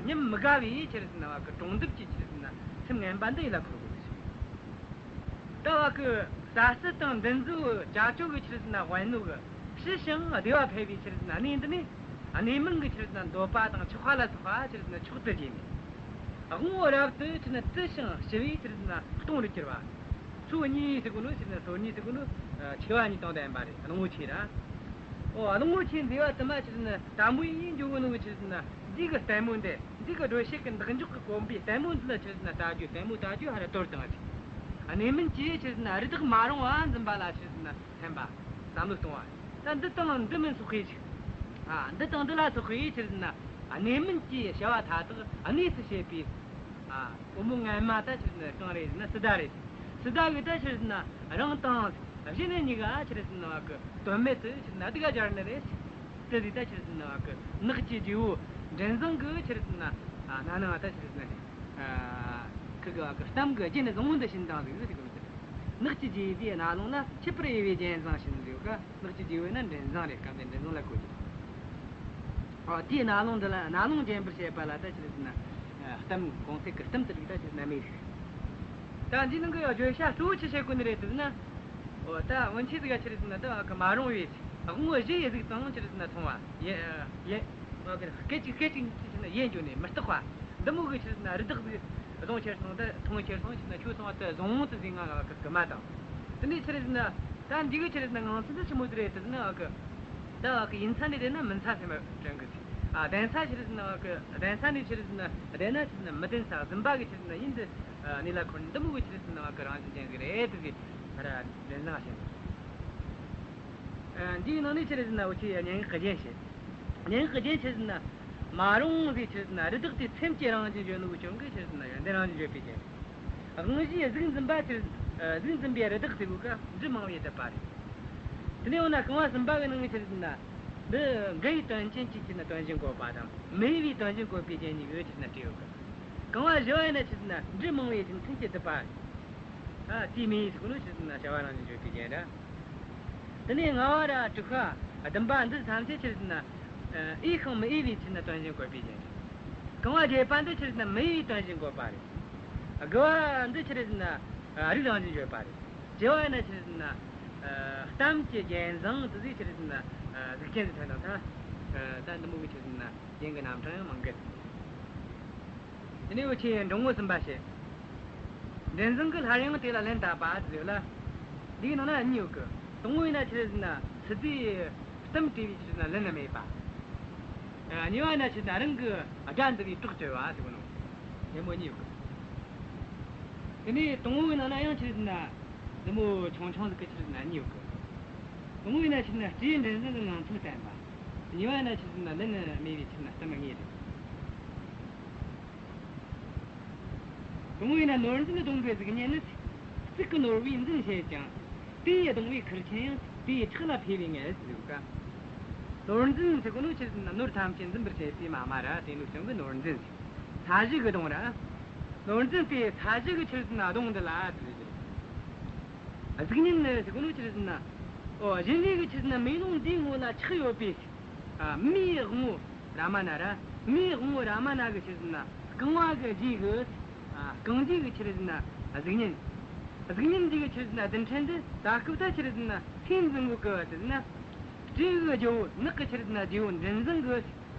ཉམས་མི་དགའ་བའི་ཆི་རེད་ན་བ་གི་གྲོང་འདབས་ཀྱི་ཆི་རེད་ན་སེམས་ངན་པ་འདི་ཡིད་ལ་འཁོར་གོ་གི། ད་བ་གི་ས་སྲིད་དང་འདི་ཚོའི་བྱ་སྤྱོད་ཀྱི་ཆི་རེད་ན་དབེན་ནོ་གི་ཞི་ཞིང་བདེ་བ་འཕེལ་བའི་ཆི་རེད་ན་གནས་འདི་ནས་གནས་མིན་གྱི་ཆི་རེད་ན་འདོད་པ་དང་ཆགས་པ་ལ་སོགས་པ་ཆི་རེད་ན་མཆོག་ཏུ་བརྗོད་ནས། དབང་པོ་རབ་ཏུ་ཆི་རེད་ན་བཙུད་ཞིང་ཞི་བའི་ཆི་རེད་ན་སྟོང་རུ་གྱུར་པ། ཚོགས་གཉིས་ཟེར་གོ་ནོ་ཆི་རེད་ན་ཚོགས་གཉིས་ཟེར་གོ་ནོ་ཆེ་བ་གཉིས་དང་ལྡན་པ་རེད། གླང་པོ་ཆེ་ར། ཨོ་གླང་པོ་ཆེ་མཛེས་པ་དུ་མ་ཆི་རེད་ན་དལ་མོ་ཡིས་འཇུག་གོ་ནོ་ཆི་རེད་ན་འདི་གི་ལྟད་མོ་འདི། འདི་གི་སྒྲོ་བཤད་ཀྱི་འདེགས་འཇོག་གི་གོམ་པའི་ལྟད་མོ་འདི་ལ་ཆི་རེད་ན་ལྟ་རྒྱུ་ལྟད་མོ་ལྟ་རྒྱུ་ཧ་ར་དོར་བཏང་ཟིག་གནས་མིན་གྱི་ཆི་རེད་ན་རི་དྭགས་མ་རུངས་པ་འཛིན་པ་ལ་ཆི་རེད་ན་ཕན་པ། བསམ་བློ་གཏོང་བ། ད་འདི་དང་འདི་མིན་སོགས་ཀྱི་ཞིག་ཨ། འདི་དང་འདི་ལ་སོགས་ཀྱི་ཆི་རེད་ན་གནས་མིན་གྱི་བྱ་བ་མཐའ་དག་གནས་སུ་བྱེད་པའི། ཨ། བུ་མོ་ངན་མ་ད་ཆི་རེད་ན་གང་རེད་ཟེར་ན་སི་ཏཱ་རེད། སི་ཏཱ་གི་ད་ཆི་རེད་ན་རང་དང་གཞན་གཉིས་ཀ་ཆི་རེད་ན་བ་གི་དོན་མེད་དུ་ཆི་རེད་ན་སྡུག་ག་སྦྱར་ནི་རེད། དེ་ཟིག་ད་ཆི་རེད་ཟེར་ན་བ་གི་ནགས་ཀྱི་རྗེ་བོ་མགྲིན་བཟང་གི་ཆི་རེད་ཟེར་ན་ཨ་ན་ནང་ད་ཆི་རེད་ཟེར་ན་ཁི་གི་བ་གི་གཏམ་གི་རྒྱན་བཟང་བོ་འདི་བྱིན་བཏང་ཟིག་ཟེར་གི་མི་ཟེར། ནགས་ཀྱི་རྗེ་བོའི་རྣ་ལུང་ལ་ཁྱད་པར་དབྱེ་བའི་རྒྱན་བཟང་བྱིན་ཟེར་ག་ནགས་ཀྱི་རྗེ་བོ་ན་མགྲིན་བཟང་རེད། སྐབས་དེ་མགྲིན་བཟང་ལ་གོ་རྒྱུ། ཨ། དེའི་རྣ་ལུང་འདི་ལ་རྣ་ལུང་རྒྱན་པར་བྱེད་པ་ལ་ད་ཆི་རེད་ཟེར་ན་གཏམ་གོང་ཚིག་གི་གཏམ་དེ་རིགས་ད་ཆི་རེད་ན་མེད་ཟིག་ད་འདིའི་ནང་གི་བརྗོད་བྱ་གཙོ་བོ་ཆི་བྱེད་དགོས་ནི་རེད་ཟེར་ན། འོ་ད་སྔོན་ཆད་ཟིག་ག་ཆི་རེད་ཟེར་ན་ད་བ་གི་མ་རུངས་པའི་དབང་པོ་བཞི་ཡི་གཟུགས་དང་ཆི་རེད་ཟེར་ན་མཚུངས་པ་ཡིན། ཡིན། སྐད་ཅིག་སྐད་ཅིག་ཉིད་ཀྱིས་ཆི་ཟེར་ན་ཡལ་འགྱོ་ནས་མི་རྟག་པ། འདི་མོ་གི་ཆི་ཟེར་ན་རི་དྭགས་ཟིག་བཟུང་ཁྱེར་སོང་། ད་མཐོང་ཁྱེར་སོང་། ཆི་ཟེར་ན་ཁྱོད་སོང་བ་ད་བཟུང་དུ་ཟིན་ང་ལ་གི་སྐུལ་མ་དང་། དེ་ནས་ཆི་ཟེར་ན་ད་འདི་གི་ཆི་ཟེར་ན་ངང་ཚུལ་འདི་ཆི་མོ་དེ་རེད་ཟེར་ན་བ་གི། ད་བ་གི་ཡིན་ས་ནས་བསྡད་ན་མིན་ས་སེམས་དྲན་གི་ཟིག་ཨ་བདེན་ས་ཆི་ཟེར་ན་བ་གི་བདེན་ས་ནས་ཆི་ཟེར་ན་བསྡད་ན་ཆི་ཟེར་ན་མི་བདེན་ས་བཟུམ་པ་གི་ཆི་ཟེར་ན་ཡིན་འདི་གནས་ལ་འཁོར་ནས་འདི་མོ་གི་ཆི་ཟེར་ན་བ་གི་རང་བཞིན་ཅན་ཟིག་རེད་དེ་ཟིག་ཕར་འདྲེན་བཟང་བྱེད། འདིའི་ནང་ནས་ཆི་རེད་ཟེར་ན་འུ་ཆོས་སྙན་ངག་གི་རྒྱན་བཤད། སྙན་ངག་གི་རྒྱན་ཆི་ཟེར་ན། མ་རུངས་ཟེར་ཆི་ཟེར་ན་རི་དྭགས་དེ་སེམས་ཀྱི་རང་བཞིན་བརྗོད་ནོ་གི་རྐྱེན་གིས་ཆི་ཟེར་ན་ཡོན་ཏན་རང་བཞིན་བརྗོད་པའི་རྒྱན། དབང་བཞིའི་གཟུགས་འཛིན་པ་ཆི་ཟེར། གཟུགས་འཛིན་པའི་རི་དྭགས་ཟེར་གོ་ག་འབྲུ་མང་བོས་བསྡུས་པ་རེད། དེ་ནས་འོ་ན་རྐང་བ་གསུམ་པ་གི་ནང་གི་ཆི་ཟེར་ན། འདི་འགལ་བའི་དོན་ཅན་གྱི་ཆི་ཟེར་ན་དོན་གཞན་བཀོད་པ་དང་མི་འོས་པའི་དོན་གཞན་བཀོད་པའི་རྒྱན་གཉིས་ཀྱིས་ཆི་ཟེར་ན་བྲིས་ཡོད་གི། རྐང་བ་བཞི་བ་ཡིན་ན་ཆི་ཟེར་ན་འབྲུ་མང་བོའི་རྒྱུ་མཚན་གྱིས་བསྡུས་པ། ཨ་དེའི་མིང་ཡིན་ཟེར་གོ་ནོ་ཆི་ཟེར་ན་བྱ་བ་རང་བཞིན་བརྗོད་པའི་རྒྱན་ར། དེ་ནས་ལྔ་བ་ར་དྲུག་པ་བདུན་པ་འདི་ཐམས་ཅད་ཆི་ཟེར་ན། འོས་ཤིང་མི་འོས་པའི་ཆི་ཟེར་ན་དོན་གཞན་བཀོད་པའི་རྒྱན་རེད། རྐང་བ་བརྒྱད་པ་འདི་ཆི་ཟེར་ན་མི་འོས་པའི་དོན་གཞན་བཀོད་པ་རེད། དགུ་བ་འདི་ཆི་ཟེར་ན་རིགས་རང་བཞིན་བརྗོད་པ་རེད། བཅུ་བ་ཡིན་ན་ཆི་ཟེར་ན། གཏམ་གྱི་རྒྱན་བཟང་དེ་ཟིག་ཆི་ཟེར་ན་གཟུགས་ཅན་ཟིག་ཐོན་དང་ཐལ། ད་འདི་མོ་གི་ཆི་ཟེར་ན་རྒྱན་གྱི་རྣམ་གྲངས་ཡང་མང་གི། དེ་ནས་འུ་ཆོས་འབྲིང་བོ་གསུམ་པ་བཤད། འདྲེན་བཟང་གི་སླར་ཡང་དེ་ལ་ལན་བཏབ་པ་ཟེར་ཡོད་ལ། འདིའི་ནང་ན་གཉིས་ཡོད་གི། དང་པོ་ཡིན་ན་ཆི་ཟེར་ན་སི་ཏའི་གཏམ་དྲིས་པའི་ཆི་ཟེར་ན་ལན་མེད་པ། ཨ་གཉིས་པ་ཡིན་ན་ཆི་ཟེར་ན་རང་གི་དགྲ་འདུལ་བའི་གྲོགས་བཅོལ་བ་ཟེར་གོ་ནོ། དེ་མོ་གཉིས་ཡོད་གི། དེ་ནས་དང་པོ་གི་ནང་ན་ཡང་ཆི་ཟེར་ན་འདི་མོ་ཆུང་ཆུང་ཟིག་གི་ཆི་ཟེར་ན་གཉིས་ཡོད་གི། དང་པོ་ཡིན་ན་ཆི་ཟེར་ན་སྤྲེའུ་འདྲེན་བཟང་གི་ངང་ཚུལ་བསྟན་པ། གཉིས་པ་ཡིན་ན་ཆི་ཟེར་ན་ལན་མེད་པའི་ཆི་ཟེར་ན་གཏམ་དངོས་རེད། དང་པོ་ཡིན་ན་ནོར་འཛིན་གདོང་གི་གཟུགས་བརྙན་ནི། གཙུག་གི་ནོར་བུས་འཛིན་བྱེད་ཅིང་། དེ་ཡི་གདོང་བའི་ཁུར་ཆེན་ཡང་དེ་ཡི་ཁྲག་ལ་འཕོས་པའི་ངད་ཟེར་ག། ནོར་འཛིན་ཟེར་གོ་ནོ་ཆི་ཟེར་ན་ནོར་ཐམས་ཅད་འཛིན་པར་བྱེད་པའི་མ་མ་ར་དེ་ནོ་ཅང་གི་ནོར་འཛིན་ཟེར། ས་གཞི་གི་གདོང་ར། ནོར་འཛིན་དེ་ས་གཞི་གི་ཆི་ཟེར་ན་གདོང་འདི་ལ་ཟེར་གི། གཟུགས་བརྙན་ནི་ཟེར་གོ་ནོ་ཆི་ཟེར་ན། ཨོ་གཞན་ལས་གི་ཆི་ཟེར་ན་མེ་ལོང་འདིའི་ངོ་ལ་ཆགས་ཡོད་པའི། ཨ་མིའི་དབང་པོ་རཱ་མ་ན་ར། མིའི་དབང་པོ་རཱ་མ་ན་གི་ཆི་ཟེར་ན་རྐང་བ་གི་རྗེས་གི། ཨ་རྐང་རྗེས་གི་ཆི་ཟེར་ན་གཟུགས་བརྙན། གཟུགས་བརྙན་འདི་གི་ཆི་ཟེར་ན་རྡུལ་ཕྲན་འདི་ད་སྐབས་ད་ཆི་ཟེར་ན་སུས་འཛིན་གོ་གི་ཟེར་ན། སྤྲེའུ་གི་རྒྱལ་པོ་ནགས་གི་ཆི་ཟེར་ན་རྒྱལ་པོ་འདྲེན་བཟང་གི་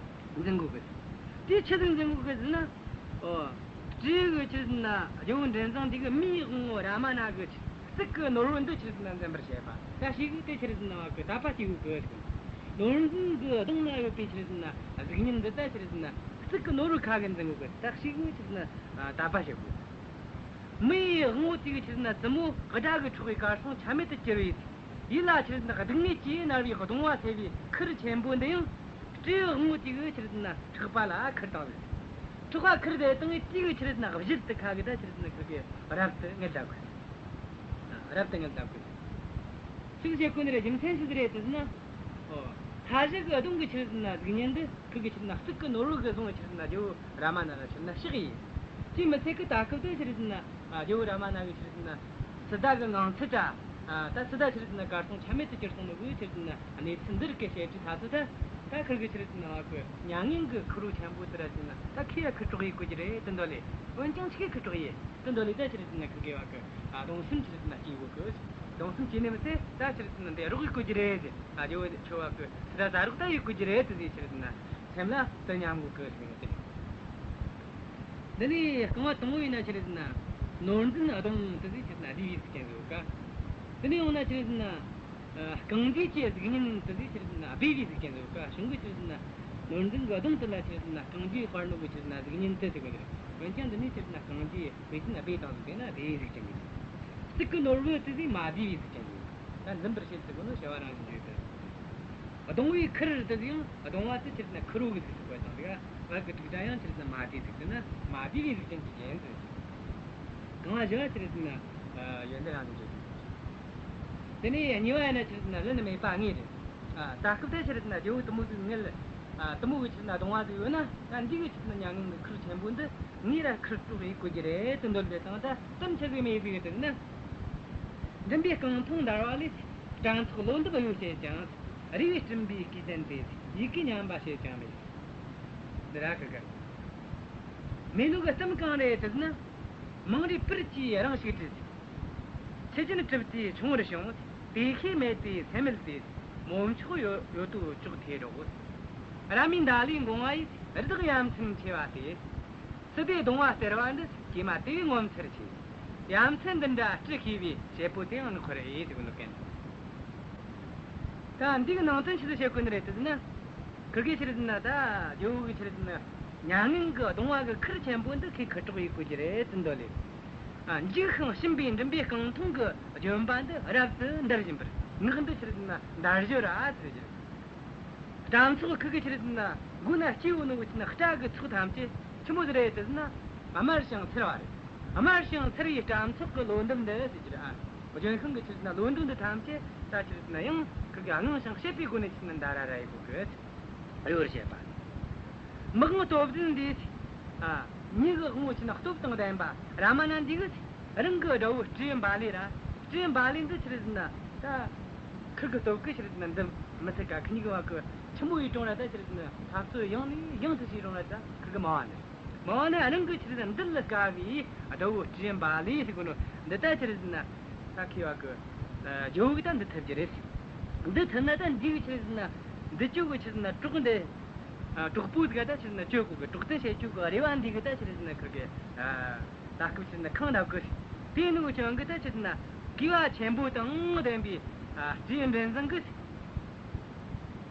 འཛིན་གོ་གི། དེ་ཆི་ཟིག་འཛིན་གོ་གི་ཟེར་ན། ཨོ། སྤྲེའུ་གི་ཆི་ཟེར་ན་རྒྱལ་པོ་འདྲེན་བཟང་འདི་གི་མིའི་དབང་པོ་རཱ་མ་ན་གི་གཙུག་གི་ནོར་བུ་འདི་ཆི་ཟེར་ན་འཛིན་པར་བྱེད་པ། ད་ཞིག་དེ་ཆི་ཟེར་ན་བ་གི་དད་པ་སྐྱེ་གོ་གི་ཟེར། ནོར་འཛིན་གི་གདོང་ན་ཡོད་པའི་ཆི་ཟེར་ན་གཟུགས་བརྙན་འདི་ད་ཆི་ཟེར་ན་གཙུག་གི་ནོར་བུ་ཁ་གི་འཛིན་གོ་གི། ད་ཞིག་ཆི་ཟེར་ན་དད་པ་བྱེད་གོ། མིའི་དབང་པོ་དེ་གི་ཆི་ཟེར་ན་བཙུན་མོ་དགྲ་གི་འཕྲོག་པའི་གར་སོང་ཆ་མེད་དུ་གྱུར་བའི། ཡིད་ལ་ཆི་ཟེར་ན་སྡུག་བསྔལ་གྱིས་མནར་བའི་གདུང་བ་སེལ་བའི་ཁུར་ཆེན་པོ་འདི་ཡང་། སྤྲེའུ་དབང་པོ་དེ་གི་ཆི་ཟེར་ན་ཕྲག་པ་ལ་ཁུར་བཏང་ཟིག་ཕྲག་པ་ཁུར་དེ་བཏང་བའི་དེ་གི་ཆི་ཟེར་ན་གཞུ་དེ་ཁ་གི་ད་ཆི་ཟེར་ན་ཁུར་གི་རབ་ཏུ་ངལ་དགོས། རབ་ཏུ་ངལ་དགོས། ཤུགས་བྱེད་དགོས་ནི་རེད། རྒྱུ་མཚན་ཆི་ཟིག་རེད་ཟེར་ན། ཨོ། ས་གཞི་གི་གདོང་གི་ཆི་ཟེར་ན་གཟུགས་བརྙན་འདི་ཁུར་གི་ཆི་ཟེར་ན་གཙུག་གི་ནོར་བུ་གི་བཟུང་ཆི་ཟེར་ན་རྒྱལ་པོ་རཱ་མ་ན་ལ་ཆི་ཟེར་ན་གཤེགས་ཡིན། དེ་མི་ཚད་གི་ད་སྐབས་དེ་ཆི་ཟེར་ན་རྒྱལ་པོ་རཱ་མ་ན་གི་ཆི་ཟེར་ན་སཱི་ཏཱ་གི་ངང་ཚུལ་དྲ། ད་སཱི་ཏཱ་ཆི་ཟེར་ན་གར་སོང་ཆ་མེད་དུ་གྱུར་སོང་ནོ་གི་ཆི་ཟེར་ན་གནས་ཚུལ་འདི་རིགས་ཀྱི་བཤད་རྒྱུ་ད་ཚོད་ད། ད་ཁུར་གི་ཆི་ཟེར་ན་བ་གི་མྱ་ངན་གི་ཁུར་བོ་ཆེན་པོ་དེ་ར་ཆི་ཟེར་ན་ད་ཁྱེད་ཡ་ཁུར་དཀྲོག་ཡེ་དགོས་རྒྱུ་རེད་དེ་འདོད་ལེ། འོན་ཀྱང་ཆི་གི་ཁུར་དཀྲོག་ཡེ། དེ་འདོད་ལས་ད་ཆི་ཟེར་ན་ཁུར་གི་བ་གི་ཨ་གདུང་སེམས་ཆི་ཟེར་ན་སྐྱེ་དགོས་གི། གདུང་སེམས་སྐྱེ་ནི་མི་ཚད་ད་ཆི་ཟེར་ན་འདི་རོགས་ཡེ་དགོས་རྒྱུ་རེད་ཟེར། ཨ་རྒྱལ་པོ་ཁྱོད་བ་གི་སཱི་ཏཱ་ད་རོགས་ད་ཡེ་དགོས་རྒྱུ་རེད་དེ་ཟེར་ཆི་ཟེར་ན་སེམས་ལ་དེ་མཉམ་དགོས་གི་ཟེར་ནི་དེ། འདི་ནི་རྐང་བ་དང་པོ་ཡིན་ན་ཆི་ཟེར་ན་ནོར་འཛིན་གདོང་དེ་ཟེར་ཆི་ཟེར་ན་བསྡུས་པའི་གཟུགས་ཅན་ཟེར་ག། འདི་ནི་ཡོང་ན་ཆི་ཟེར་ན། རྐང་རྗེས་ཀྱི་གཟུགས་བརྙན་དེ་ཟེར་ཆི་ཟེར་ན་སྦས་པའི་གཟུགས་ཅན་ཟེར་ག། གཞུང་གི་ཆི་ཟེར་ན་ནོར་འཛིན་གི་གདོང་དེ་ལ་ཆི་ཟེར་ན་རྐང་རྗེས་དཔར་ནོ་གི་ཆི་ཟེར་ན་གཟུགས་བརྙན་དེ་ཟེར་གི་རེད། འོན་ཀྱང་འདི་ནི་ཆི་ཟེར་ན་རྐང་རྗེས་དཔེ་ཅན་སྦས་བཏང་ཟིག་དེ་ན་སྦས་པའི་གཟུགས་ཅན་གི། གཙུག་གི་ནོར་བུ་དེ་ཟེར་མ་བསྡུས་པའི་གཟུགས་ཅན་གི། ད་འཛིན་པར་བྱེད་ཟེར་གོ་ནོ་བྱ་བ་རང་བཞིན་བརྗོད་པས། གདུང་བའི་ཁུར་དེ་ཟེར་ཡང་གདུང་བ་དེ་ཆི་ཟེར་ན་ཁུར་བོ་གི་གཟུགས་སུ་བཀོད་བཏང་ཟིག་ག། བ་གི་དྲུག་སྒྲ་ཡང་ཆི་ཟེར་ན་མ་བསྡུས་གཟུགས་དེ་ན་མ་བསྡུས་པའི་གཟུགས་ཅན་གི་རྒྱན་ཟེར། རྐང་བ་བཞི་བ་ཆི་ཟེར་ན་ཡོན་ཏན་རང་བཞིན་བརྗོད་པས། དེ་ནས་གཉིས་པ་ཡིན་ན་ཆི་ཟེར་ན་ལན་མེད་པ་དངོས་རེད། ད་སྐབས་དེ་ཆི་ཟེར་ན་རྒྱལ་པོ་དེ་མོ་ཟིག་ངལ། དེ་མོ་གི་ཆི་ཟེར་ན་གདུང་བ་ཟིག་ཡོད་ན་ད་འདི་གི་ཆི་ཟེར་ན་མྱ་ངན་གི་ཁུར་ཆེན་པོ་འདི་ངས་ར་ཁུར་དཀྲོག་ཡེ་དགོས་རྒྱུ་རེད་དེ་འདོད་ལས་བཏང་ད་གཏམ་ཆི་ཟིག་མེད་ཟིག་ཡོད་དེ་ན། མགྲིན་པའི་རྐང་འཐུང་འདར་བ་ལས། སྤྲང་ཚོགས་བློ་འདེབས་གཡོ་བྱེད་ཅིང་། རུས་པའི་སྤྲིན་པའི་གོས་ཅན་ཏེ། ཡི་གེ་ཉམས་པ་བྱེད་ཅིང་མེད། འདི་ར་ཁི་ག། མེ་ལོང་གི་གཏམ་གང་རེད་ཟེར་ན། མང་རུས་པིར་གྱིས་རང་ཞིག་བྲིས། ཚེ་རྒྱུན་གྲིབ་དེ་ཆུང་བར་བྱུང་། དེ་ཤེས་མེད་དེ་སེམས་མེད་དེ། མོ་མཆོག་ཡོད་ཡོད་དོ་ཅོག་ཐེ་རོགས། རཱ་མའི་མནྡ་ལའི་འགོང་བ་ཡིས། བདག་ཡ་མཚན་ཆེ་བ་སྟེ། སི་ཏའི་གདུང་བ་སྟེར་བ་འདི། ཀྱེ་མ་དེ་བས་ངོ་མཚར་ཆེ། ཡ་མཚན་འདི་འདྲ་སྤྲུལ་ཤེས་པའི། བྱེད་པོ་དེ་ཡང་ནི་ཁོ་རེ་ཟེར་གོ་ནོ་གན། ད་འདི་གི་ནང་དོན་ཆི་ཟིག་བཤད་གོ་ནི་རེད་དེ་ཟེར་ན། ཁིར་གེ་ཆི་རེད་ཟེར་ན། ད་ཇོ་བོ་གི་ཆི་རེད་ཟེར་ན། མྱ་ངན་གི་གདུང་བ་གི་ཁུར་ཆེན་པོ་འདི་ཁོས་ཁུར་དྲག་ཡེད་གོ་གི་རེད་ཟེར་འདོད་ལེ། ཨ། འཇིགས་ཤིང་གཤིན་པའི་མགྲིན་པའི་རྐང་འཐུང་གི་བརྗོད་པ་འདི་རབ་ཏུ་འདར་བཞིན་པར། ངག་འདི་ཆི་རེད་ཟེར་ན་འདར་ཞོར་ར་ཟེར་གི་རེད། སྦྲ་མཚོ་ཁུ་གི་ཆི་རེད་ཟེར་ན་མགོ་ན་སྐྱེས་ཡོད་ནོ་གི་ཆི་ན་སྐྲ་གི་ཚོགས་ཐམས་ཅད་ཆི་མོ་ཟིག་རེད་དེ་ཟེར་ན། དམར་ཞིང་འཚེར་བ་རེད། དམར་ཞིང་འཚེར་བའི་སྦྲ་མཚོ་གི་ལོ་འདབ་འདི་ཟེར་གི་རེད། ཨ། ལྗོན་ཤིང་གི་ཆི་རེད་ཟེར་ན་ལོ་འདབ་འདི་ཐམས་ཅད་ད་ཆི་རེད་ཟེར་ན་ཡང་ཁུ་གི་དངངས་ཤིང་དཔྱད་པའི་སྒོ་ནས་ཆི་ན་འདར་ར་ར་ཡེད་གོ་གི་ཡོད་ཞེས་པ། མི་དབང་སྟོབས་ལྡན་འདིས། ཨ། མྱི་གི་དབང་པོ་ཆི་ན་སྟོབས་དང་ལྡན་པ་རཱ་མ་ན་འདི་གིས། རང་གི་དགྲ་བོ་སྤྲེའུ་འབའ་ལི་ར། སྤྲེའུ་འབའ་ལི་འདི་ཆི་རེད་ཟེར་ན། ད་ཁིར་གི་སྟོབས་གིས་ཆི་རེད་ཟེར་ན་འདི་མི་ཚད་ཀ། ཁི་གཉིས་གི་བར་གི་ཆི་མོ་ཡེད་རུང་ར་ད་ཆི་རེད་ཟེར་ན་འཐབ་རྩོད་ཡང་ནས་ཡང་དུ་བྱེད་རུང་ར་ད་ཁིར་གི་མ་བ་ནི། མ་བ་ནི་རང་གི་ཆི་རེད་ཟེར་ན་འདུལ་ལ་དཀའ་བའི་དགྲ་བོ་སྤྲེའུ་འབའ་ལི་ཟེར་གོ་ནོ་འདི་ད་ཆི་རེད་ཟེར་ན། ད་ཁི་བར་གི་ཇོ་བོ་གིས་ད་འདུལ་ཐུབ་ཀྱི་རེད། འདུལ་ཐུབ་ན་ད་འདི་གི་ཆི་རེད་ཟེར་ན་འདུལ་རྒྱུ་གི་ཆི་རེད་ཟེར་ན་གྲོགས་འདི། ཨ། གྲོགས་པོ་ཟིག་ག་ད་ཆི་རེད་ཟེར་ན་གཅོད་གོ་གི། གྲོགས་དན་བྱེད་རྒྱུ་གི་རེ་བ་འདི་གིས་ད་ཆི་རེད་ཟེར་ན་ཁིར་གི། ཨ། ད་སྐབས་ཆི་ན་ཁེངས་འདུག་གི། དེ་ནི་ཅང་གི་ད་ཆི་ན་གུས་པ་ཆེན་པོ་དང་ལྡན་པའི། ཨ། སྤྲེའུ་མགྲིན་བཟང་གིས།